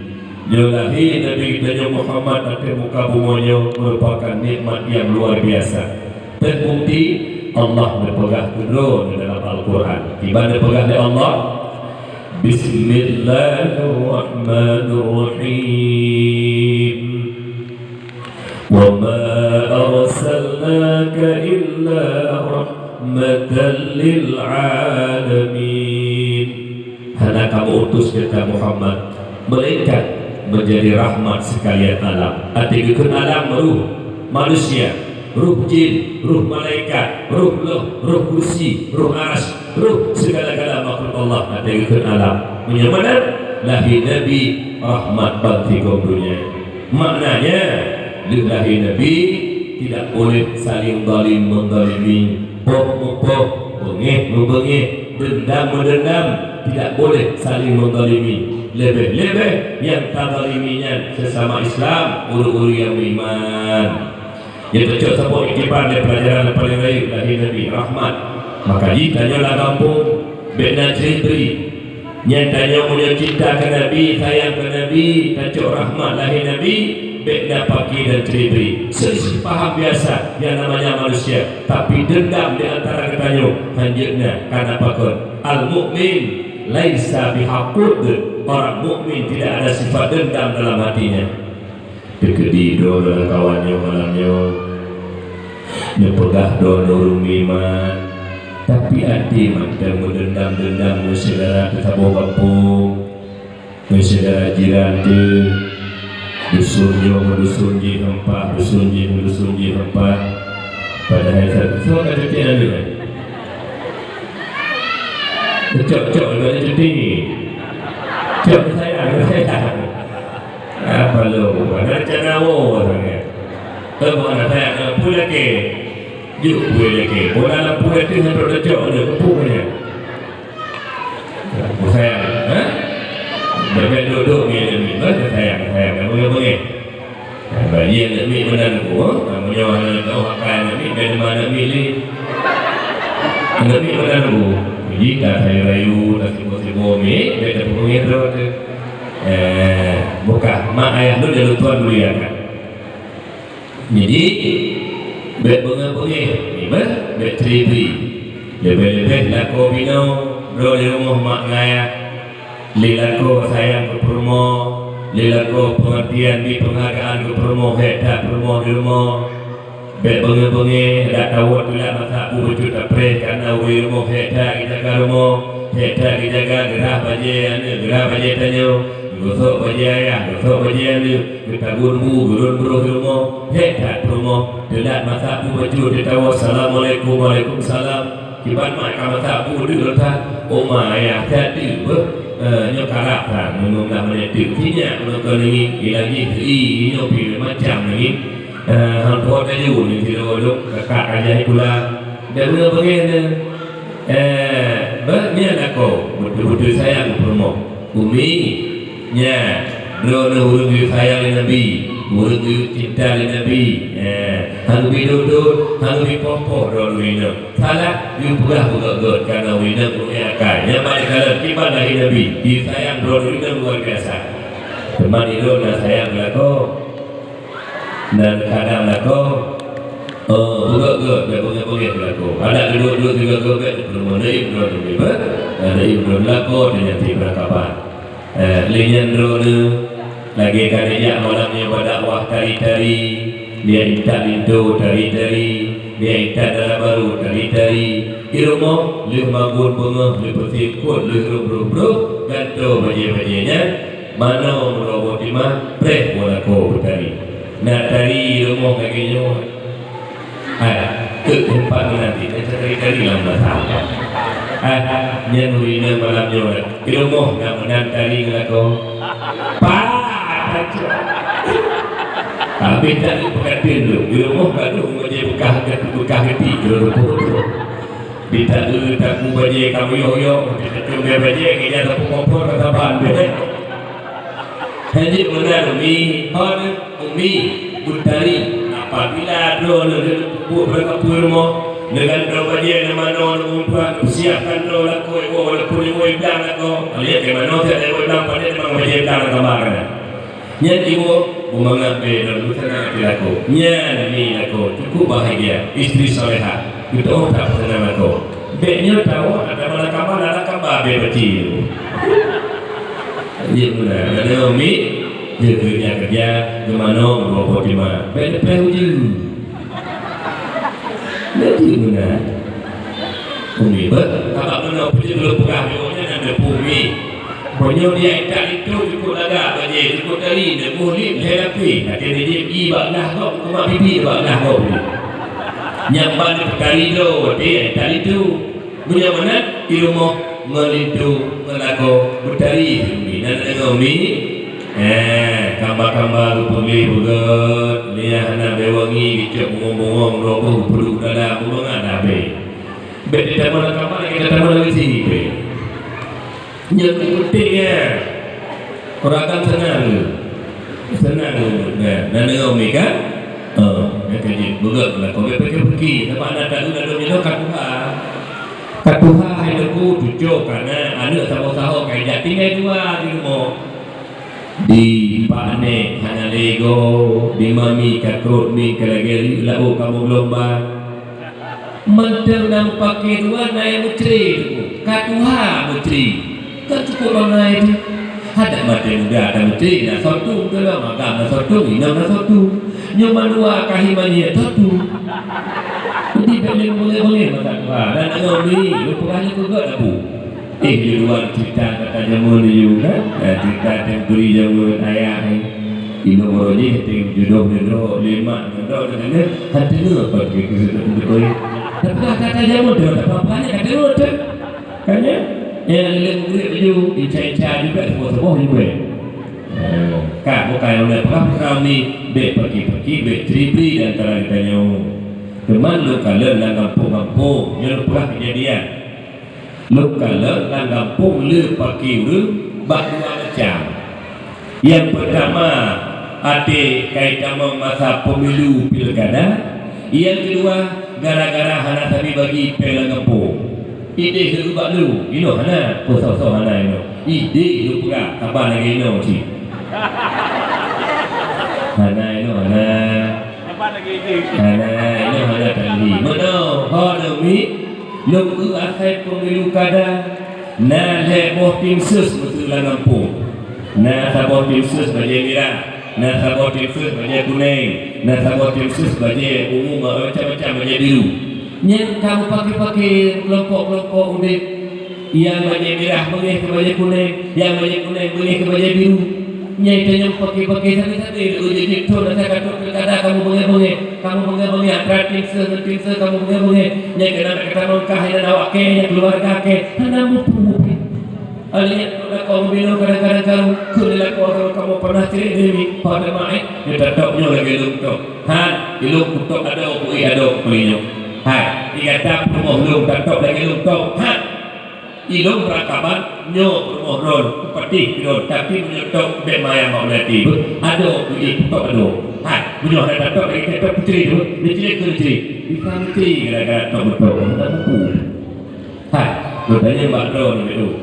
Nyoe lahé Nabi geutanyoe Muhammad ateueh muka bumoe nyoe meurupakan nikmat nyang luar biasa. Teubukti, Allah neupeugah keudroe dalam Al-Qur'an. Kiban neupeugah lé Allah, "Bismillahirrahmanirrahim. Wa ma arsalnaka illa rahmatan lil alamin." Hana kamoe utus gata Muhammad, melainkan menjadi rahmat sekalian alam. Até geukheun alam, roh manusia, roh jin, roh malaikat, roh loh, roh kursi, roh arasy, roh segala-gala makhluk Allah, até geukheun alam. Meunyoe meunan, lahé Nabi rahmat bansigom dunia. Maknanya, lheueh lahé Nabi, tidak boleh saling zalim menzalimi, poh meupoh, beungéh meubeungéh, dendam meudendam, tidak boleh saling menzalimi. Leubeh-leubeh nyang tazalimi nyan sesama Islam, ureuëng-ureuëng nyang meuiman. Nyoe teucok saboh iktibar dari pelajaran nyang paleng rayeuk lahé Nabi, rahmat. Maka jih tanyoe lam gampông, bék na crit-brit. Nyan tanyoe meunyoe cinta keu Nabi, sayang keu Nabi, tacok rahmat lahé Nabi, bék na paké dan crit-brit. Seulisih paham biasa nyang namanya manusia, tapi dendam di antara geutanyoe hanjeuet na. Karena pakon? Al-mu'min laisa bihakud. Orang mukmin tidak ada sifat dendam dalam hatinya. Teukeudi droe lamkawan nyoe malam nyoe, neupeugah droe ureuëng meuiman, tapi até mantong meudendam-dendam ngon syedara teusaboh gampông, ngon syedara jiran teuh. Dusun nyoe ngon dusun jih hempah, dusun jih ngon dusun jih hempah. Padahai satu soe ka teuntèe nyan. Cok-cok ibarat cuti. Cok sayang, sayang. Apa lo? Ada rencana wo sangat. Eh, bukan sayang, eh, pui lagi. Juk pui lagi. Bola lampu lagi satu cok je, kepuk je. Sayang, ha? Bebek duduk ni, ni, ni. Sayang, sayang. Bengeh-bengeh. Bagi aneuk miet meunan ku, ha? Meunyoe hana teuh akai aneuk miet, bèk teuma aneuk miet lé. Aneuk miet meunan ku. Jadi, ta rayu-rayu, ta sibuk-sibuk miet, bèk tapeumeungieng droe teuh. Eh, bukah, mak ayah lôn nyang lôn tuan muliakan. Jadi, bèk beungéh-beungéh, bèk, bèk crit-brit. Leubeh-leubeh lakoe binoe, droe di rumoh mak ngon ayah. Lé lakoe sayang keu peurumoh, lé lakoe peungeurtian bri peunghargaan keu peurumoh, hék that peurumoh di rumoh. Bèk beungéh-beungéh, dak tawöt teulat masak bu bacut tapreh, kareuna ureueng rumoh hék that geujaga rumoh, hék that geujaga, geurhah bajèe aneuk, geurhah bajèe tanyoe, geugosok bajèe ayah, geugosok bajèe aneuk, geutagun bu, geurôn broh di rumoh, hék that peurumoh, teulat masak bu bacut, teuka tawöt, "Assalamualaikum." "Waalaikumsalam." Kiban mak ka masak bu deuh lôn that, "Oh ma, ayah that deuh beuh, eh, nyoe karab that, meunyoe na meunyoe teuk." Sinyak meunyoe keu neungieng, ilang jih teu-i, nyoe pih macam neungieng. Eh, han po taju ni sidroe lôn, kakak ka jai pula. Dan meunyoe beungéh nyoe, eh, beuh nyan lakoe, beutôi-beutôi sayang peurumoh. Umi, nyan, droeneuh ureueng geuyue sayang lé Nabi, ureueng geuyue cinta lé Nabi. Eh, han geubri dot-dot, han geubri poh-poh droeneuh inong. Salah, geuyue peugah beugöt-göt, kareuna ureueng inong ureueng akai. Nyan bak kalon, kiban lahé Nabi, geuyue sayang droeneuh inong luar biasa. Teuma di droeneuh sayang lakoe. Dan kadang lakoe, eh, beugöt-göt, dan beungéh-beungéh lakoe. Adak geudok-dok sigoe-goe bèk, peurumoh naib droeneuh, eh? Naib droeneuh lakoe, dan nyan cit peurangkapan. Eh, lé nyan droeneuh, lagèe ka neujak malam nyoe bak dakwah tari-tari, lihat intat linto tari-tari, lihat intat dara barô tari-tari. Di rumoh, lheueh magun beungoh, lheueh peusiep kôt, lheueh rhom broh-broh, gantoe bajèe-bajèe nyan, manoe meuruboh timah, preh boh lakoe beutari. Na tari di rumoh lagèe nyoe. Hai, keu teumpat meunanti, na tari-tari lam masa. Hai, nyan ureueng inong malam nyoe. Di rumoh na meunan tari ngon lakoe. Pat! Habéh that peukaten tu, di rumoh ka deuh bajée beukah, beukah geuti, keu rumoh tu. Bita eu taku bajée ka muyôh-yôh, teukeujeuet bajée, keujah tapeukompor ka saban bée. Hana meunan, Umi, hana, Umi, Butari, apabila droeneuh leueh peubuet beureukapui rumoh, deungon droe bajée, deungon manoe, deungon tuan, siapkan droe lakoe, oh, walaupun iwoe blang lakoe, lihat di manoe, siap iwoe blang, pandai memang bajée blang lam kama. Nyan iwoe, beumangat bée lom, beuseunang até lakoe. Nyan mi lakoe, cukup bahagia, istri salehah, geuteu'oh that peuseunang lakoe. Bék nyoe tawök, ada malam kama, ada kama bée peuci. Iya meunan, ada umi, dia kerja-kerja, geumanong dua boh teuma. Bék leupah ujeuen. Jadi meunan. Umi beuh, abak meunoe peue jeuet lôn peugah nyoe nyan, nyan peue umi. Meunyoe dia intat linto, cukôp lagak bajée, cukôp tari, neuboh lip lhée lapéh. Até neujép ié bak glah gob, keumat bibi bak glah gob. Nyang ban neupeutari droe, watée intat linto. Meunyoe meunan, di rumoh, ngon linto, ngon lakoe, beutari umi. Nan deungoe umi? Eh, kamba-kamba geupeugléh beugét, liah hana bée wangi, geucok bungong-bungong, droe boh geupeuduek dalam, beumangat dah bée. Bék teutamong lam kama, lagée teutamong lam geusie bée. Nyan peunténg nyan. Ureueng agam seunang lé. Seunang lé. Nah, na deungoe umi kan? Oh, nyan ka jeuet. Beugét lah. Kau bèk peuki-peuki. Sabab na taeu ladôm nyoe ka tuha. Ka tuha hai Teungku, cucoe ka na, aneuk saboh saho ka ijak tinggai dua di rumoh. Di Pak Nek hana lé goe, di Mami ka krot mieng ka lagèe riek laôt kamoe geulumbang. Mantong na meupaké dua na nyang meucre, ka tuha meucre. Kan cukôp bangai teuh. Hadak maté muda ka meucre, na soe tueng teuh lom, agam na soe tueng, inong na soe tueng. Nyoe mandua ka hi manyét soe tueng. Jadi bèk lé meubangé-bangé masa tuha. Dan ngon mi, lôn peugah lé keu gèt abu. Eh, di luwa cerita kata jameun nyoe kan? Eh, cerita teunturi jameun ayah, eh. Inong uroe jih teuh judoh nyoe lé mak nyoe, nyoe, nyoe, nyoe. Hana teungoh pat keu, keu, keu, keu, keu. Tapi kata jameun teuh, tak apa-apa, hana ka teungoh teuh. Kan, ya? Ya, lé murit laju, inca-inca juga, seuboh-seuboh juga. Eh, ka, bukan ulèe peugah-peugah mi, bèk peuki-peuki, bèk cre-bri di antara geutanyoe. Teuma lôn kalon lam gampông-gampông, nyoe lôn peugah keujadian. Lôn kalon lam gampông le paké ureueng bak dua macam. Nyang peutama, até ka itamong masa pemilu pilkada, nyang keudua gara-gara hana sabe bagi péng lam gampông. Idéh lôn bak lôn, inoe hana, peue soe-soe hana inoe. Idéh lôn peugah, saban lagèe inoe cit. Hana inoe hana. Hana, nyoe hana tandi. Meunoe, ho demi lôn eu asai pemilu kada, na lhèe boh tim sus meuseu lam gampông. Na saboh tim sus bajèe mirah, na saboh tim sus bajèe kunèng, na saboh tim sus bajèe ungu, macam-macam bajèe biru. Nyan ka meupaké-paké keulompok-keulompok udép. Nyang bajèe mirah beungèh keu bajèe kunèng, nyang bajèe kunèng beungèh keu bajèe biru. Nyang tanyong paké-paké sabe-sabe, lôn jeuet thon asai ka trok pilkada kamoe beungèh-beungèh, kamoe beungèh-beungèh, antara tim seuh ngon tim seuh kamoe beungèh-beungèh. Nyang keunan ka tamong kah inan awak kèe, nyang keuluwarga kèe, hana muphom-muphom. Alèh nyan trok lakoe meubinoe kadang-kadang karu, kheun lé lakoe kamoe pernah cre demi, pada mai, nyoe tatôb nyoe lagèe lôn tôb. Han, ilôn kutôb adoe, kuék adoe, kuék nyoe. Hai, di gata peurumoh lôn tatôb lagèe lôn tôb. Han! Ilôn beurangkaban nyoe peurumoh droen, kupatéh droen, tapi meunyoe tôb bèk maya mak ulèe até beuh, adoe kuék kutôb adoe. Hai, meunyoe hana tatôb lagèe tatôb putri tu, neucre keu neucre. Bisa meucre gara-gara tôb beutôb, hana muphom. Hai, geutanyoe bak droeneuh,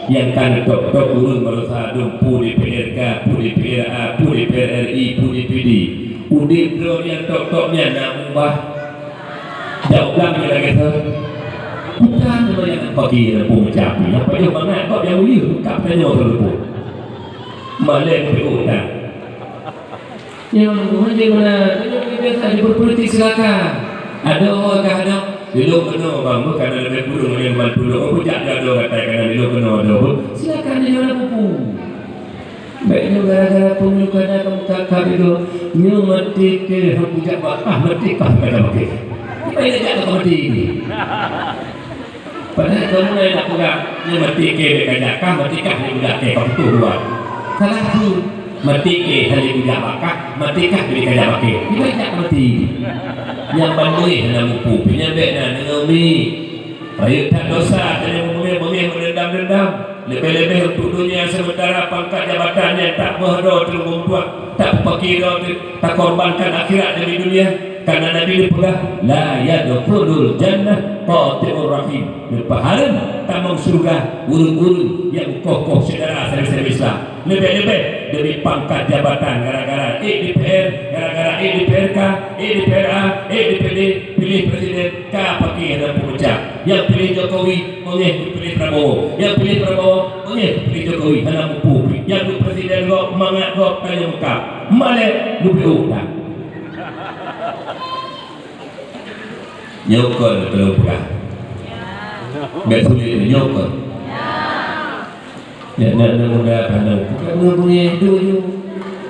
nyang ka neutôb-tôb ureueng baroesa dum, peue D P R K, peue D P R A, peue D P R R I, peue D P D. Udép droe nyang tôb-tôb nyan na ubah. Jak u blang nyoe lagèe soe? Bukan nyoe nyang pagi nyang peue meucapi, nyang pajoh mangat gob nyang uyeuh buka tanyoe teureumpok. Malèe peuet utang. Nyoe, meuhana, nyoe biasa diperpolitik, silakan. Adoe ka adoe, ilôn keunoe bang, bukan ada lebih kurang yang bantu lo. Oh, jak adoe kata kan ilôn keunoe adoe. Silakan dia nak buku. Baik nyoe gara-gara pemilu kada kamu kakak itu, nyoe mati ke, aku jak bak, ah, mati kah kata pakai. Kita ini jak mati ini. Padahai kamoe na peugah, nyoe mati kèe bèk ka jak kah, mati kah bèk ka jak kèe, ka putôh dua. Salah satu. Maté kèe hana geujak bak kah, maté kah keuneuk kajak bak kèe. Nibak jak maté. Nyang ban beureh hana muphom, nyan bèk na deungoe mi. Rayeuk that dosa, tanyoe beungèh-beungèh, meudeundam-deundam. Leubeh-leubeh untuk dunia sementara, pangkat jabatan nyang tak meuhadroe teungoh meutuah, tak peupaké droe teu-, takorbankan akhirat demi dunia. Karena Nabi neupeugah, "La yadkhulul jannah qati'ur rahim." Leupah hareuem tamong syeuruga ureueng-ureueng nyang koh-koh syedara sabe-sabe Islam. Leubeh-leubeh demi pangkat jabatan, gara-gara ék D P R, gara-gara ék D P R K, ék D P R A, ék D P D, piléh presiden, ka paké hana peumeucah. Nyang piléh Jokowi, beungèh piléh Prabowo. Nyang piléh Prabowo, beungèh piléh Jokowi, hana muphom. Nyang duek presiden gob, mangat gob, tanyoe meukab. Malèe, leubeh oh dah. Nyoe kon keuneuk peugah. Bèk sulet nyoe kon. Nyan, nyan, nyan muda pandang. Bukan beungèh-beungèh tu ju.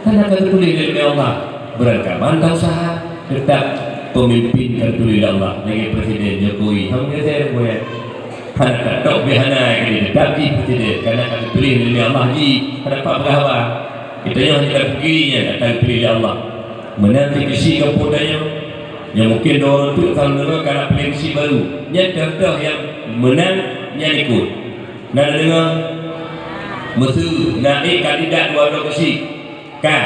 Kan ka geutuléh lé Allah. Beurangkaban ta useuha, teutap peumimpin ka geutuléh lé Allah. Lagèe Presiden Jokowi. Hana geuseuha buet. Hana ka tok bih hana, jadi teutap jih Presiden. Karena ka geutuléh lé Allah jih. Hana pat peugah haba. Geutanyoe hana tapiké nyan, ka geutuléh lé Allah. Meunan cit keuchik gampông tanyoe. Nyoe mungken dua ureueng teuk ka lôn deungoe ka na piléh keuchik baru. Nyan contoh nyang meunan nyan ikot. Na neudeungoe? Meuseu na ék kandidat dua droe keuchik. Ka,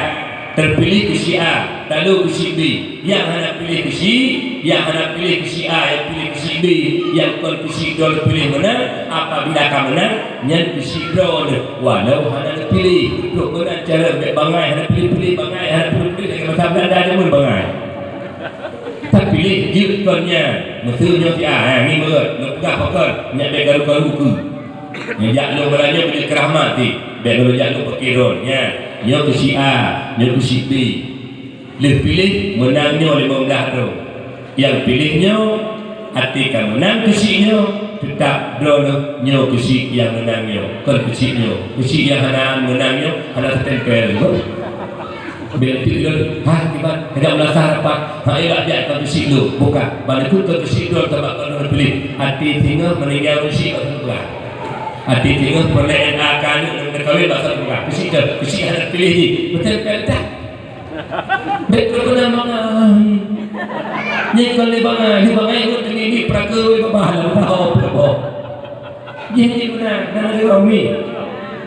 teupiléh keuchik A, talo keuchik B. Nyang hana piléh keuchik, nyang hana piléh keuchik A, nyang piléh keuchik B, nyang kon keuchik droeneuh piléh meunan, apabila ka meunan, nyan keuchik droeneuh, walau hana neupiléh. Trok meunan cara bèk bangai hana piléh-piléh, bangai hana piléh-piléh, lagèe basa Beulanda jameun bangai. Tapiléh jeuet kon nyan, meuseu nyoe si A, ha, ngieng beuet, neupeugah pakon, nyak bèk karu-karu keu. Nyoe jak lôn beulanyoe keu keu rahmat ti, bèk lôn jak lôn paké droe. Nyan, nyoe keuchik A, nyoe keuchik B. Lheueh piléh, meunang nyoe limong blaih droe. Nyang piléh nyoe, até ka meunang keuchik nyoe, teutap droeneuh nyoe keuchik nyang meunang nyoe, kon keuchik nyoe. Keuchik nyang hana meunang nyoe, hana teutempel. Bèk teuk lôn, ha, kiban, kajak meulasah rapat, ha, ilak jak ka keuchik lôn, bukan, ban ikot ka keuchik lôn, sabab ka lôn piléh, até singoh meuninggai ureueng chik bak saboh peugah. Até singoh peureulèe N A ka aneuk lôn teukawen bak saboh peugah, keuchik lôn, keuchik hana piléh jih, beutempel that. Bèk keuneuk bangai. Nyan kon lé bangai, lé bangai ngon teungieng peurakeue babah lam laôt peuleuboh. Jih jih meunan, na lagèe ureueng mi.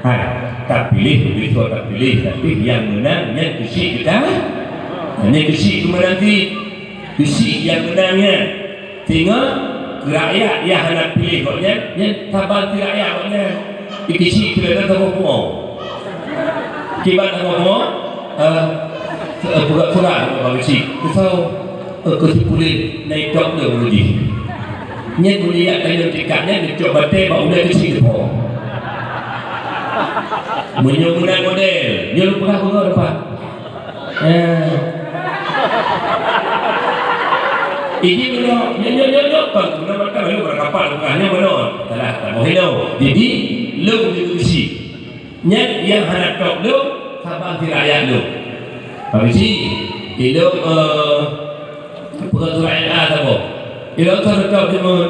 Hai, tapiléh, bisoe tapiléh, tapi nyang meunan nyan keuchik geutanyoe. Nyan keuchik geumeunang cit. Keuchik nyang meunan nyan. Singoh keu rakyat nyang hana piléh gobnyan, nyan saban si rakyat gobnyan. Di keuchik keu lagèe saboh pungo. Kiban saboh pungo, eh, eh, peugah surat bak keuchik. Keusoe, eh, keu si puléh na itôb lé ureueng jih. Nyan meunyoe jak tanyoe tingkat nyan, neucok batèe bak ulèe keuchik teupo. Meunyoe meunan model, nyoe lôn peugah beungoh depan. Eh. Ini meunoe, nyoe, nyoe, nyoe, nyoe, kon, meunoe mantong, lalu beurangkapat, bukan, nyoe meunoe. Salah, tak boleh lom. Jadi, lôn di keuchik. Nyan nyang hana tôb lôn, saban si rakyat lôn. Pak Bisi, ilôn, eh, peugah surat N A saboh. Ilôn hana tôb lôn.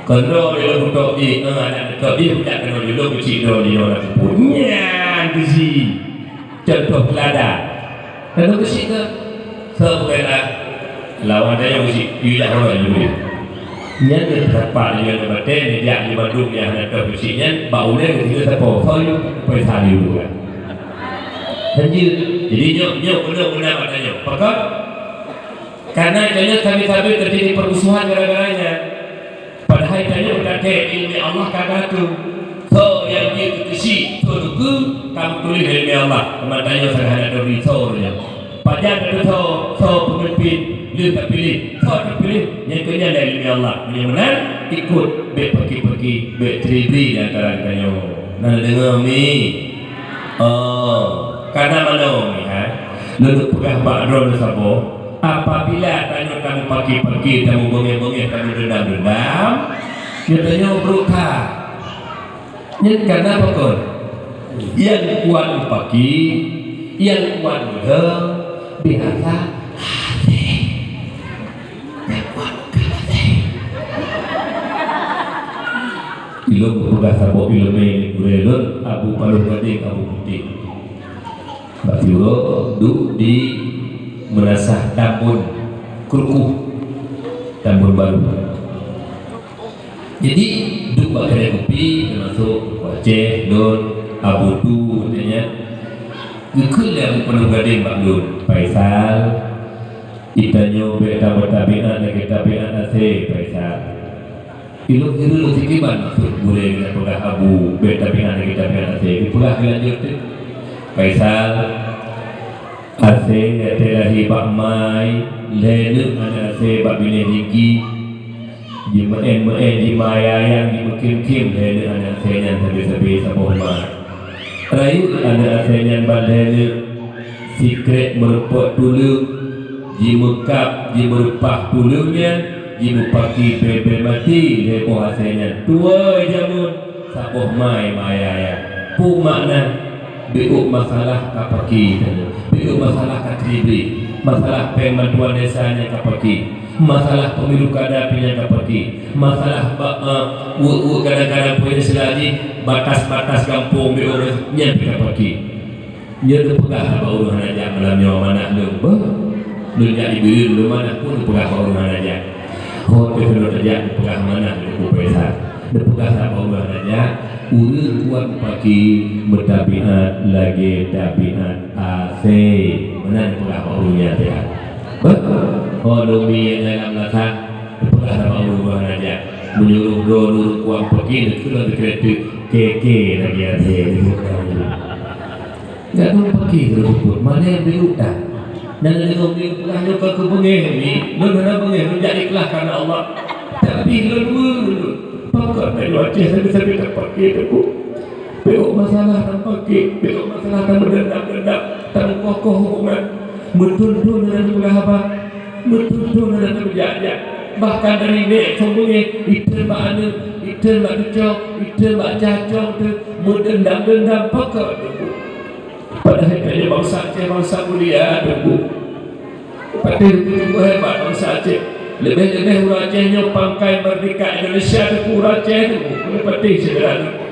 Kon droe ilôn tôb jih, eh, aneuk tôb jih, peugah keunoe ilôn keuchik droe jinoe na seupôt. Nyan keuchik. Contoh teuladan. Lalu keuchik keu soe bukan lah. Lawan tanyoe keuchik, yue jak rot laju. Nyan lé sapat laju aneuk batèe, neujak laju bandum nyang hana tôb keuchik nyan, bak ulèe keuchik sapo, soe yue, peue sa yue bukan. Lanjut. Jadi nyoe, nyoe beuna-beuna bak tanyoe. Pakon? Karena tanyoe sabe-sabe terjadi permusuhan gara-gara nyan. Padahai tanyoe taté ileumèe Allah ka geuatur. Soe nyang jeuet keu keuchik, soe teukeue, ka meutuléh ileumèe Allah. Teuma tanyoe sagai hana turi soe nyoe. Pajan teusoe, soe peumimpin, lheueh tapiléh, soe tapiléh, nyan keuh nyan ileumèe Allah. Meunyoe meunan, ikot, bèk peuki-peuki, bèk ceuri-bri di antara geutanyoe. Na neudeungoe mi? Oh, kana manoe mi, ha? Lôn peugah bak droeneuh saboh, apabila tanyoe tameupaki-paki, tameubeungèh-beungèh, tameudeundam-deundam, geutanyoe brôk that. Nyan kana pakon? Nyang kuat meupaki, nyang kuat meudong, biasa hasé. Ilôn peugah saboh ileumèe gurèe lôn, Abu Paloh Gadeng, Abu Putéh. Bak siuroe duek di Meunasah Tambon Krukoh, Tambon Barô. Jadi, duek bak keude kupi, teumasok Teungku Aceh, lôn, Abu Tu, katanya, geukheun lé Abu Peunoh Gadeng bak lôn, "Faisal, geutanyoe bèk tameutabiat lagèe tabiat asèe, Faisal." Ilôn hireuen lôn sikiban maksud gurèe geupeugah Abu, bèk tabiat lagèe tabiat asèe. Geupeugah geulanjut teuk, "Faisal, asèe nyang teulahé bak ma, lhèe neuk aneuk asèe bak binéh Ricky, jimeu'èn-meu'èn, jimayang-mayang, jimeukhém-khém, lhèe neuk aneuk asèe nyan sabe-sabe saboh ma. Rayeuk aneuk asèe nyan ban lhèe neuk, sikrek meurumpok tuleueng, jimeukab, jimeureupah tuleueng nyan, jimeupaki bèe-bèe maté lhèe boh asèe nyan. Tuwoe jameun, saboh ma mayang-mayang." Peue makna? Beuôk masalah ka paki, beuôk masalah ka tribi, masalah pèng bantuan desa nyang ka paki, masalah pemilu kada pih nyang ka paki, masalah ba, eh, weuek-weuek kadang-kadang poin sila jih, batas-batas gampông beuôk nyan pih ka paki. Nyoe neupeugah bak ureueng hana jak malam nyoe amanah lôn, beuh. Lôn jak ié beureuen lôn manah pun neupeugah bak ureueng hana jak. Ho teuh keunoe tajak neupeugah amanah lôn keu Faisal. Neupeugah bak ureueng hana jak, ureueng kuat paki meutabiat lagèe tabiat asèe. Meunan neupeugah bak ureueng nyan teuh. Beuh. Ho lôn mi nyang dalam lasak, neupeugah bak ureueng hana jak. Meunyoe ureueng droeneuh ureueng kuat paki neukheun lom dikreut teuk, kèe-kèe lagèe asèe. Gata paki keu teupot, mané beuduek that. Dan lagèe nyoe peugah nyoe ka keu beungèh mi, lôn hana beungèh, lôn jak ikhlas karena Allah. Tapi lôn weu lôn. Pakon tanyoe Aceh sabe-sabe tapaki teupot. Beuôk masalah tapaki, beuôk masalah tameudendam-dendam, tameukoh-koh hubungan. Meuthon-thon hana teupeugah haba, meuthon-thon hana teupeujak-jak. Bahkan dari nèk cong beungèh, iteun bak aneuk, iteun bak cucoe, iteun bak cacong teuh, meudendam-dendam pakon teupot. Padahai tanyoe bansa Aceh bansa mulia, Teungku. Patéh Teungku hebat bansa Aceh. Leubeh-leubeh ureueng Aceh nyoe pangkai merdeka Indonesia, Teungku, ureueng Aceh, Teungku. Keuneuk patéh syedara, Teungku.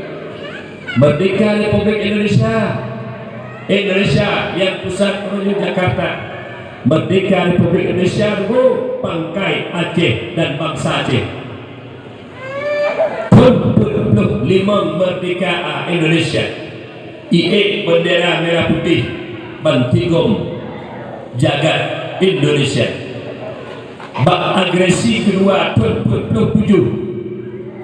Merdeka Republik Indonesia. Indonesia nyang pusat menuju Jakarta. Merdeka Republik Indonesia, Teungku, pangkai Aceh dan bansa Aceh. Thon peuet ploh limong merdeka Indonesia. Iék bendera merah putih bansigom jagat Indonesia. Bak agresi keudua thon peuet ploh tujoh,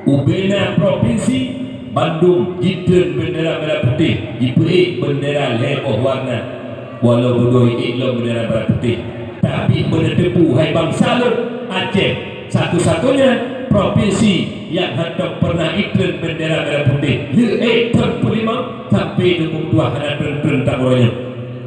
ubena provinsi bandum jitreun bendera merah putih, jipeuék bendera lhèe boh warna. Walau beudôh iék lom bendera merah putih, tapi beuneuteupeue hai bansa lôn, Aceh satu-satunya provinsi nyang hantom pernah itreun bendera merah putih. Lheueh thon peulimong sampai dua puluh dua hana treun-treun tam uroe nyoe.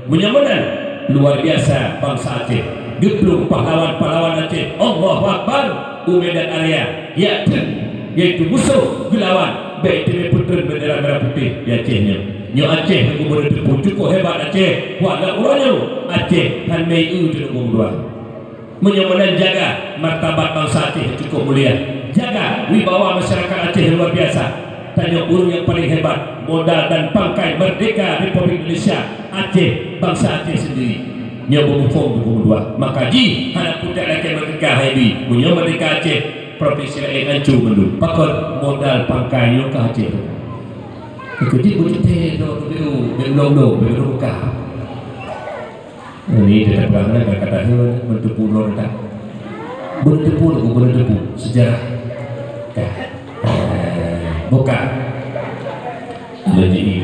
Meunyoe meunan, luar biasa bansa Aceh. Geuplueng pahlawan-pahlawan Aceh. Allahu Akbar! U Medan Area, jak treun, yaitu musoh geulawan, bèk teumé peutreun bendera merah putih di Aceh nyoe. Nyoe Aceh nyang geubeudôh teupeu, cukup hebat Aceh. Walau uroe nyoe Aceh han mé eu teungoh dua. Meunyoe meunan jaga martabat bansa Aceh nyang cukup mulia, jaga wibawa masyarakat Aceh nyang luar biasa. Tanyoe ureueng nyang paleng hebat, modal dan pangkai merdeka Republik Indonesia, Aceh, bansa Aceh sendiri. Nyoe beumuphom dua puluh dua. Maka jih hana putéh lakèe merdeka hai bi. Meunyoe merdeka Aceh, provinsi laén ancô mandum. Pakon? Modal pangkai nyoe ka Aceh. Keu jih beuteuté droe beu, beu lom-lom, beu buka. Ini kita pegang, kita kata, "Hei, meuteupeue lom dah." Beuteupeue, beuteupeue sejarah. Ka. Buka. Lagi ini.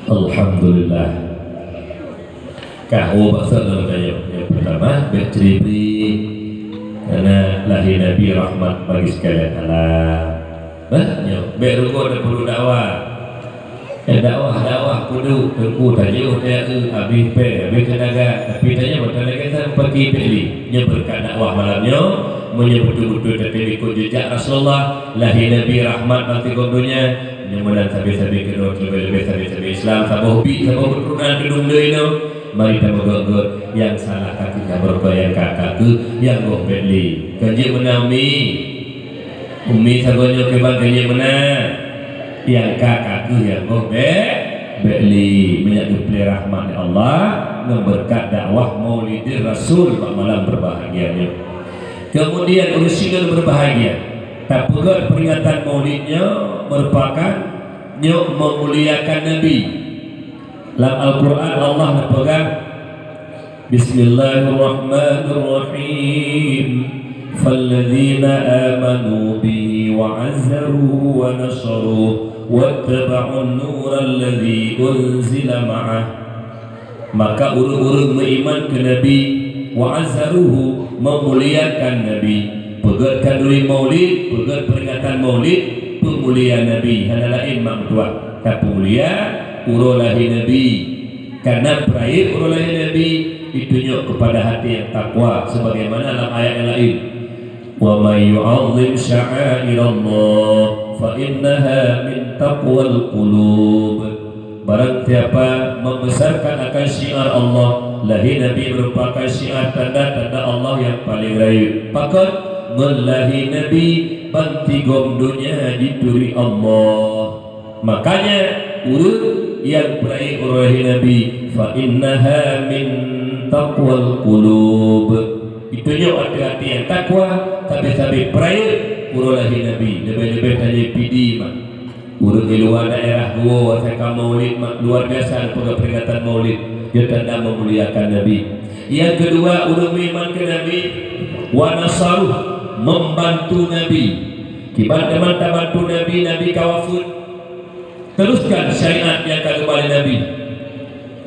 Alhamdulillah. Ka ho bak soe lôn tanyong. Nyang peutama, bèk ceuribri. Karena lahé Nabi rahmat bagi sekalian alam. Bah, nyoe, bèk rugoe tapeureuloh dakwah. Eh, dakwah, dakwah peuduek, teungku tajiôh teuka, habéh pèng, habéh teunaga, tapi tanyoe meuteuneuka that paki pèng lé. Nyoe beureukat dakwah malam nyoe, meunyoe beutôi-beutôi tatem ikot jeujak Rasulullah, lahé Nabi rahmat bak sigom donya, nyoe meunan sabe-sabe keudroe, leubeh-leubeh sabe-sabe Islam, saboh bi, saboh keuturonan keudong lé inoe. Mari tameugöt-göt, nyang salah ka keuh nyang beureukat, nyang ka ka keuh nyang goh bèk lé. Kon jeuet meunan, Umi? Umi sagoe nyoe kiban kon jeuet meunan? Nyang ka ka keuh nyang goh bèk, bèk lé. Meunyo geupeureulèe rahmat lé Allah ngon beureukat dakwah Maulidir Rasul bak malam beurbahagia nyoe. Keumudian, ureueng syedara beurbahagia, tapeugöt peuringatan Maulid nyoe meurupakan nyoe meumuliakan Nabi. Lam Al-Qur'an Allah neupeugah, "Bismillahirrahmanirrahim. Falladzina amanu bihi wa azzaruhu wa nasaruhu wattaba'un nural ladzi unzila ma'ah." Maka ureueng-ureueng meuiman keu Nabi, wa azzaruhu, meumuliakan Nabi, peugöt khanduri Maulid, peugöt peuringatan Maulid, peumulia Nabi, hana laén mak meutuah, tapeumulia uroe lahé Nabi. Karena peurayeuk uroe lahé Nabi, itunyok keupada hati nyang takwa, sebagaimana lam ayat nyang laén, "Wa may yu'azzim sya'airallah fa innaha min taqwal qulub." Barang siapa membesarkan akan syiar Allah, lahé Nabi merupakan syiar tanda-tanda Allah nyang paleng rayeuk. Pakon? Ngon lahé Nabi, bansigom donya jituri Allah. Makanya, ureueng nyang peurayeuk uroe lahé Nabi, fa innaha min taqwal qulub. Itunyok até-até nyang takwa, sabe-sabe peurayeuk uroe lahé Nabi. Leubeh-leubeh tanyoe Pidie, mak. Ureueng di luwa daerah Gowoe, asai ka Maulid, mak, luar biasa neupeugah peuringatan Maulid. Nyoe tanda meumuliakan Nabi. Nyang keudua, ureueng meuiman keu Nabi, wa nasaruh, membantu Nabi. Kiban teuma tabantu Nabi, Nabi ka wafeuet. Teruskan syariat nyang ka geuba lé Nabi.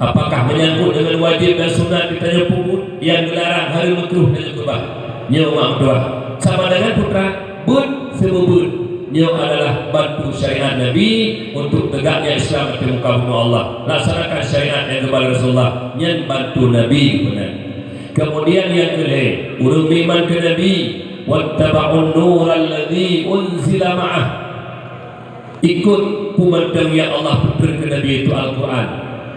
Apakah menyangkut dengan wajib dan sunat geutanyoe peubuet, nyang geularang hareuem meukruh tanyoe keubah? Nyoe mak meutuah. Sama dengan putra, beuet seumeubeuet. Nyoe adalah bantu syariat Nabi untuk tegaknya Islam di muka bumoe Allah. Laksanakan syariat nyang geuba lé Rasulullah, nyan bantu Nabi meunan. Kemudian nyang keulhèe, ureueng meuiman keu Nabi, wattaba'un nural ladzi unzila ma'ah. Ikot peumantong nyang Allah peutrön keu Nabi, yaitu Al-Qur'an.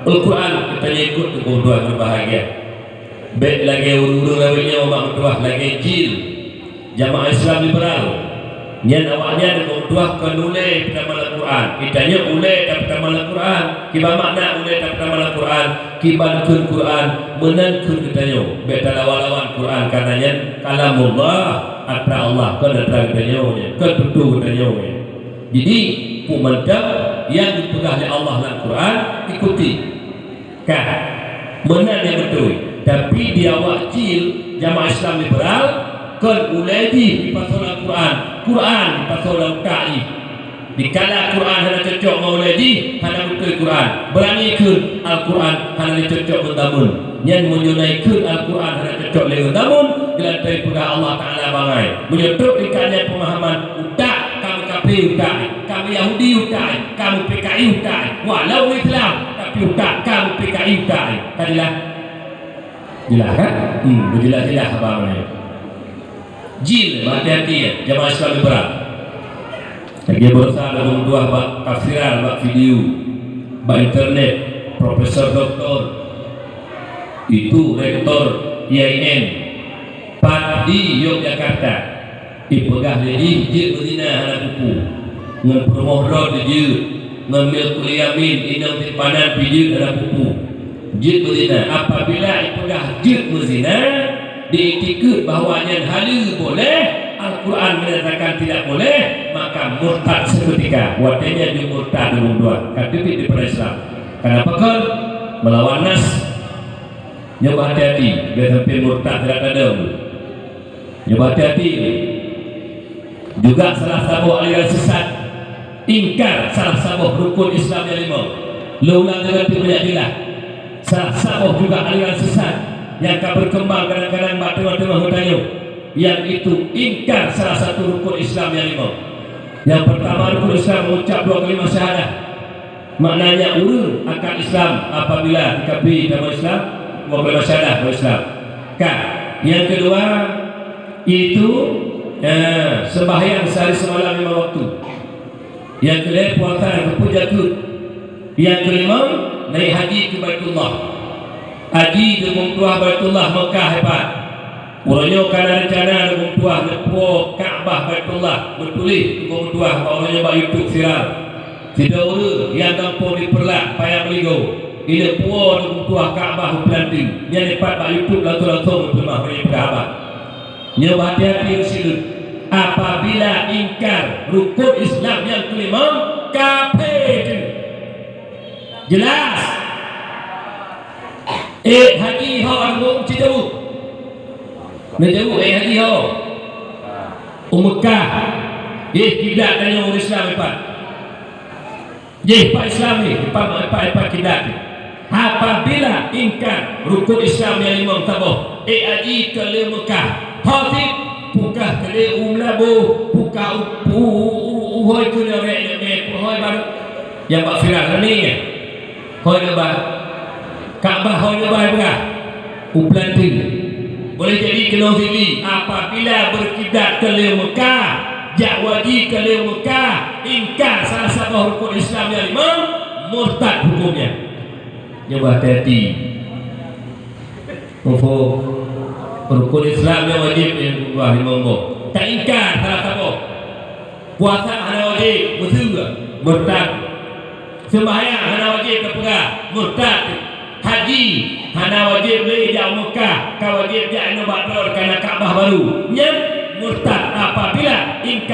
Al-Qur'an geutanyoe ikot teungku meutuah beurbahagia. Bèk lagèe ureueng-ureueng awaknyan mak meutuah lagèe JIL, Jamaah Islam Liberal. Nyan awaknyan teungku meutuah kon ulèe peutama lam Qur'an. Geutanyoe ulèe tapeutama lam Qur'an. Kiban makna ulèe tapeutama lam Qur'an? Kiban kheun Qur'an, meunan kheun geutanyoe. Bèk talawan-lawan Qur'an, karena nyan kalamullah, atra Allah, kon atra geutanyoe nyan, kon tutoe geutanyoe nyan. Jadi, peumantong nyang geupeugah lé Allah lam Qur'an, ikuti. Ka, meunan nyang beutôi. Tapi di awak JIL, Jamaah Islam Liberal, kon ulèe jih jipasoe lam Qur'an, Qur'an jipasoe lam utak jih. Dikala Qur'an hana cocok ngon ulèe jih, hana beutôi Qur'an. Beurani kheun Al-Qur'an hana lé cocok ngon zameun. Nyan meunyoe na ikheun Al-Qur'an hana cocok lé ngon zameun, geulantoe peugah Allah Taala bangai. Meunyoe trok tingkat nyan peumahaman, utak ka meukafé utak, ka meuYahudi utak, ka meuPKI utak, walau Islam, tapi utak ka meuPKI utak. Ka jeulaih? Jeulaih kan? Hmm, beujeulaih-jeulaih haba nyoe. JIL, hati-hati ya, Jamaah Islam Liberal. Lagèe baroesa lôn tuah bak tafsiran, bak video, bak internet, profesor doktor, itu rektor I A I N, pat di Yogyakarta, ipeugah lé jih jeuet meuzina hana peue-peue, ngon peurumoh droe jeuet, ngon milkul yamin, inong simpanan pih jeuet hana peue-peue. Jeuet meuzina. Apabila ipeugah jeuet meuzina, diiktikeuet bahwa nyan haleue boleh, Al-Qur'an menyatakan tidak boleh, maka murtad seketika. Watèe nyan jeuet murtad ureueng dua, ka teubiet daripada Islam. Kenapa kon? Melawan nas. Nyoe hati-hati, biar sampai murtad tidak ada. Nyoe hati-hati. Juga salah saboh aliran sesat, ingkar salah saboh rukun Islam nyang limong. Lôn ulang deungon teubiet jeulaih. Salah saboh juga aliran sesat nyang ka berkembang kadang-kadang bak teungoh-teungoh geutanyoe, yaitu ingkar salah satu rukun Islam nyang limong. Yang pertama rukun Islam mengucap dua kalimat syahadah. Maknanya ureueng akan Islam apabila dikapi tama Islam, dua kalimat syahadah bak Islam. Ka. Yang kedua, itu, eh, sembahyang sehari semalam lima waktu. Yang kelhèe, puasa dan keupeue jakeuet. Yang kelimong, naik haji ke Baitullah. Haji Teungku Meutuah Baitullah Meukah, hebat. Uroe nyoe ka na reuncana Teungku Meutuah neupuwoe Ka'bah Baitullah, meutuléh Teungku Meutuah bak uroe nyoe bak YouTube viral. Sidroe ureueng nyang gampông di Peureulak, Paya Meuligoe, ileupuwoe Teungku Meutuah Ka'bah u Planting. Nyan dipat bak YouTube langsong-langsong geupeugah, meunyoe peugah haba. Nyoe hati-hati ureueng sileuen. Apabila ingkar rukun Islam nyang keulimong, kafé teuh. Jelas? Eh, haji ho ureueng sijaweueb. Neujaweueb, eh, haji ho. U Meukah. Eh, kiblat tanyoe ureueng Islam ipat. Jih pat Islam ni, pat, pat, pat kiblat ni. Apabila ingkar rukun Islam nyang limong saboh, eh, haji keu le Meukah, ho cit, peugah keu le u Meulaboh, peugah u, u, u, u, u, hôi keu le rek le me, hôi baru. Nyang bak viral ni, hôi le ba. Ka'bah hôi le ba peugah. U Planting. Boleh jadi keunoe sini, apabila beukiblat keu le Meukah, jak haji keu le Meukah, ingkar salah saboh rukun Islam nyang limong, murtad huköm nyan. Nyoe bah hati-hati. Muphom? Rukun Islam nyang wajéb nyang keudua limong boh. Taingkar salah saboh. Puasa hana wajéb, meuseue, murtad. Seumbahyang hana wajéb tapeugah, murtad. Haji hana wajéb lé jak u Meukah, ka wajéb jak inoe bak droe ka na Ka'bah baru. Nyan murtad apabila ingkar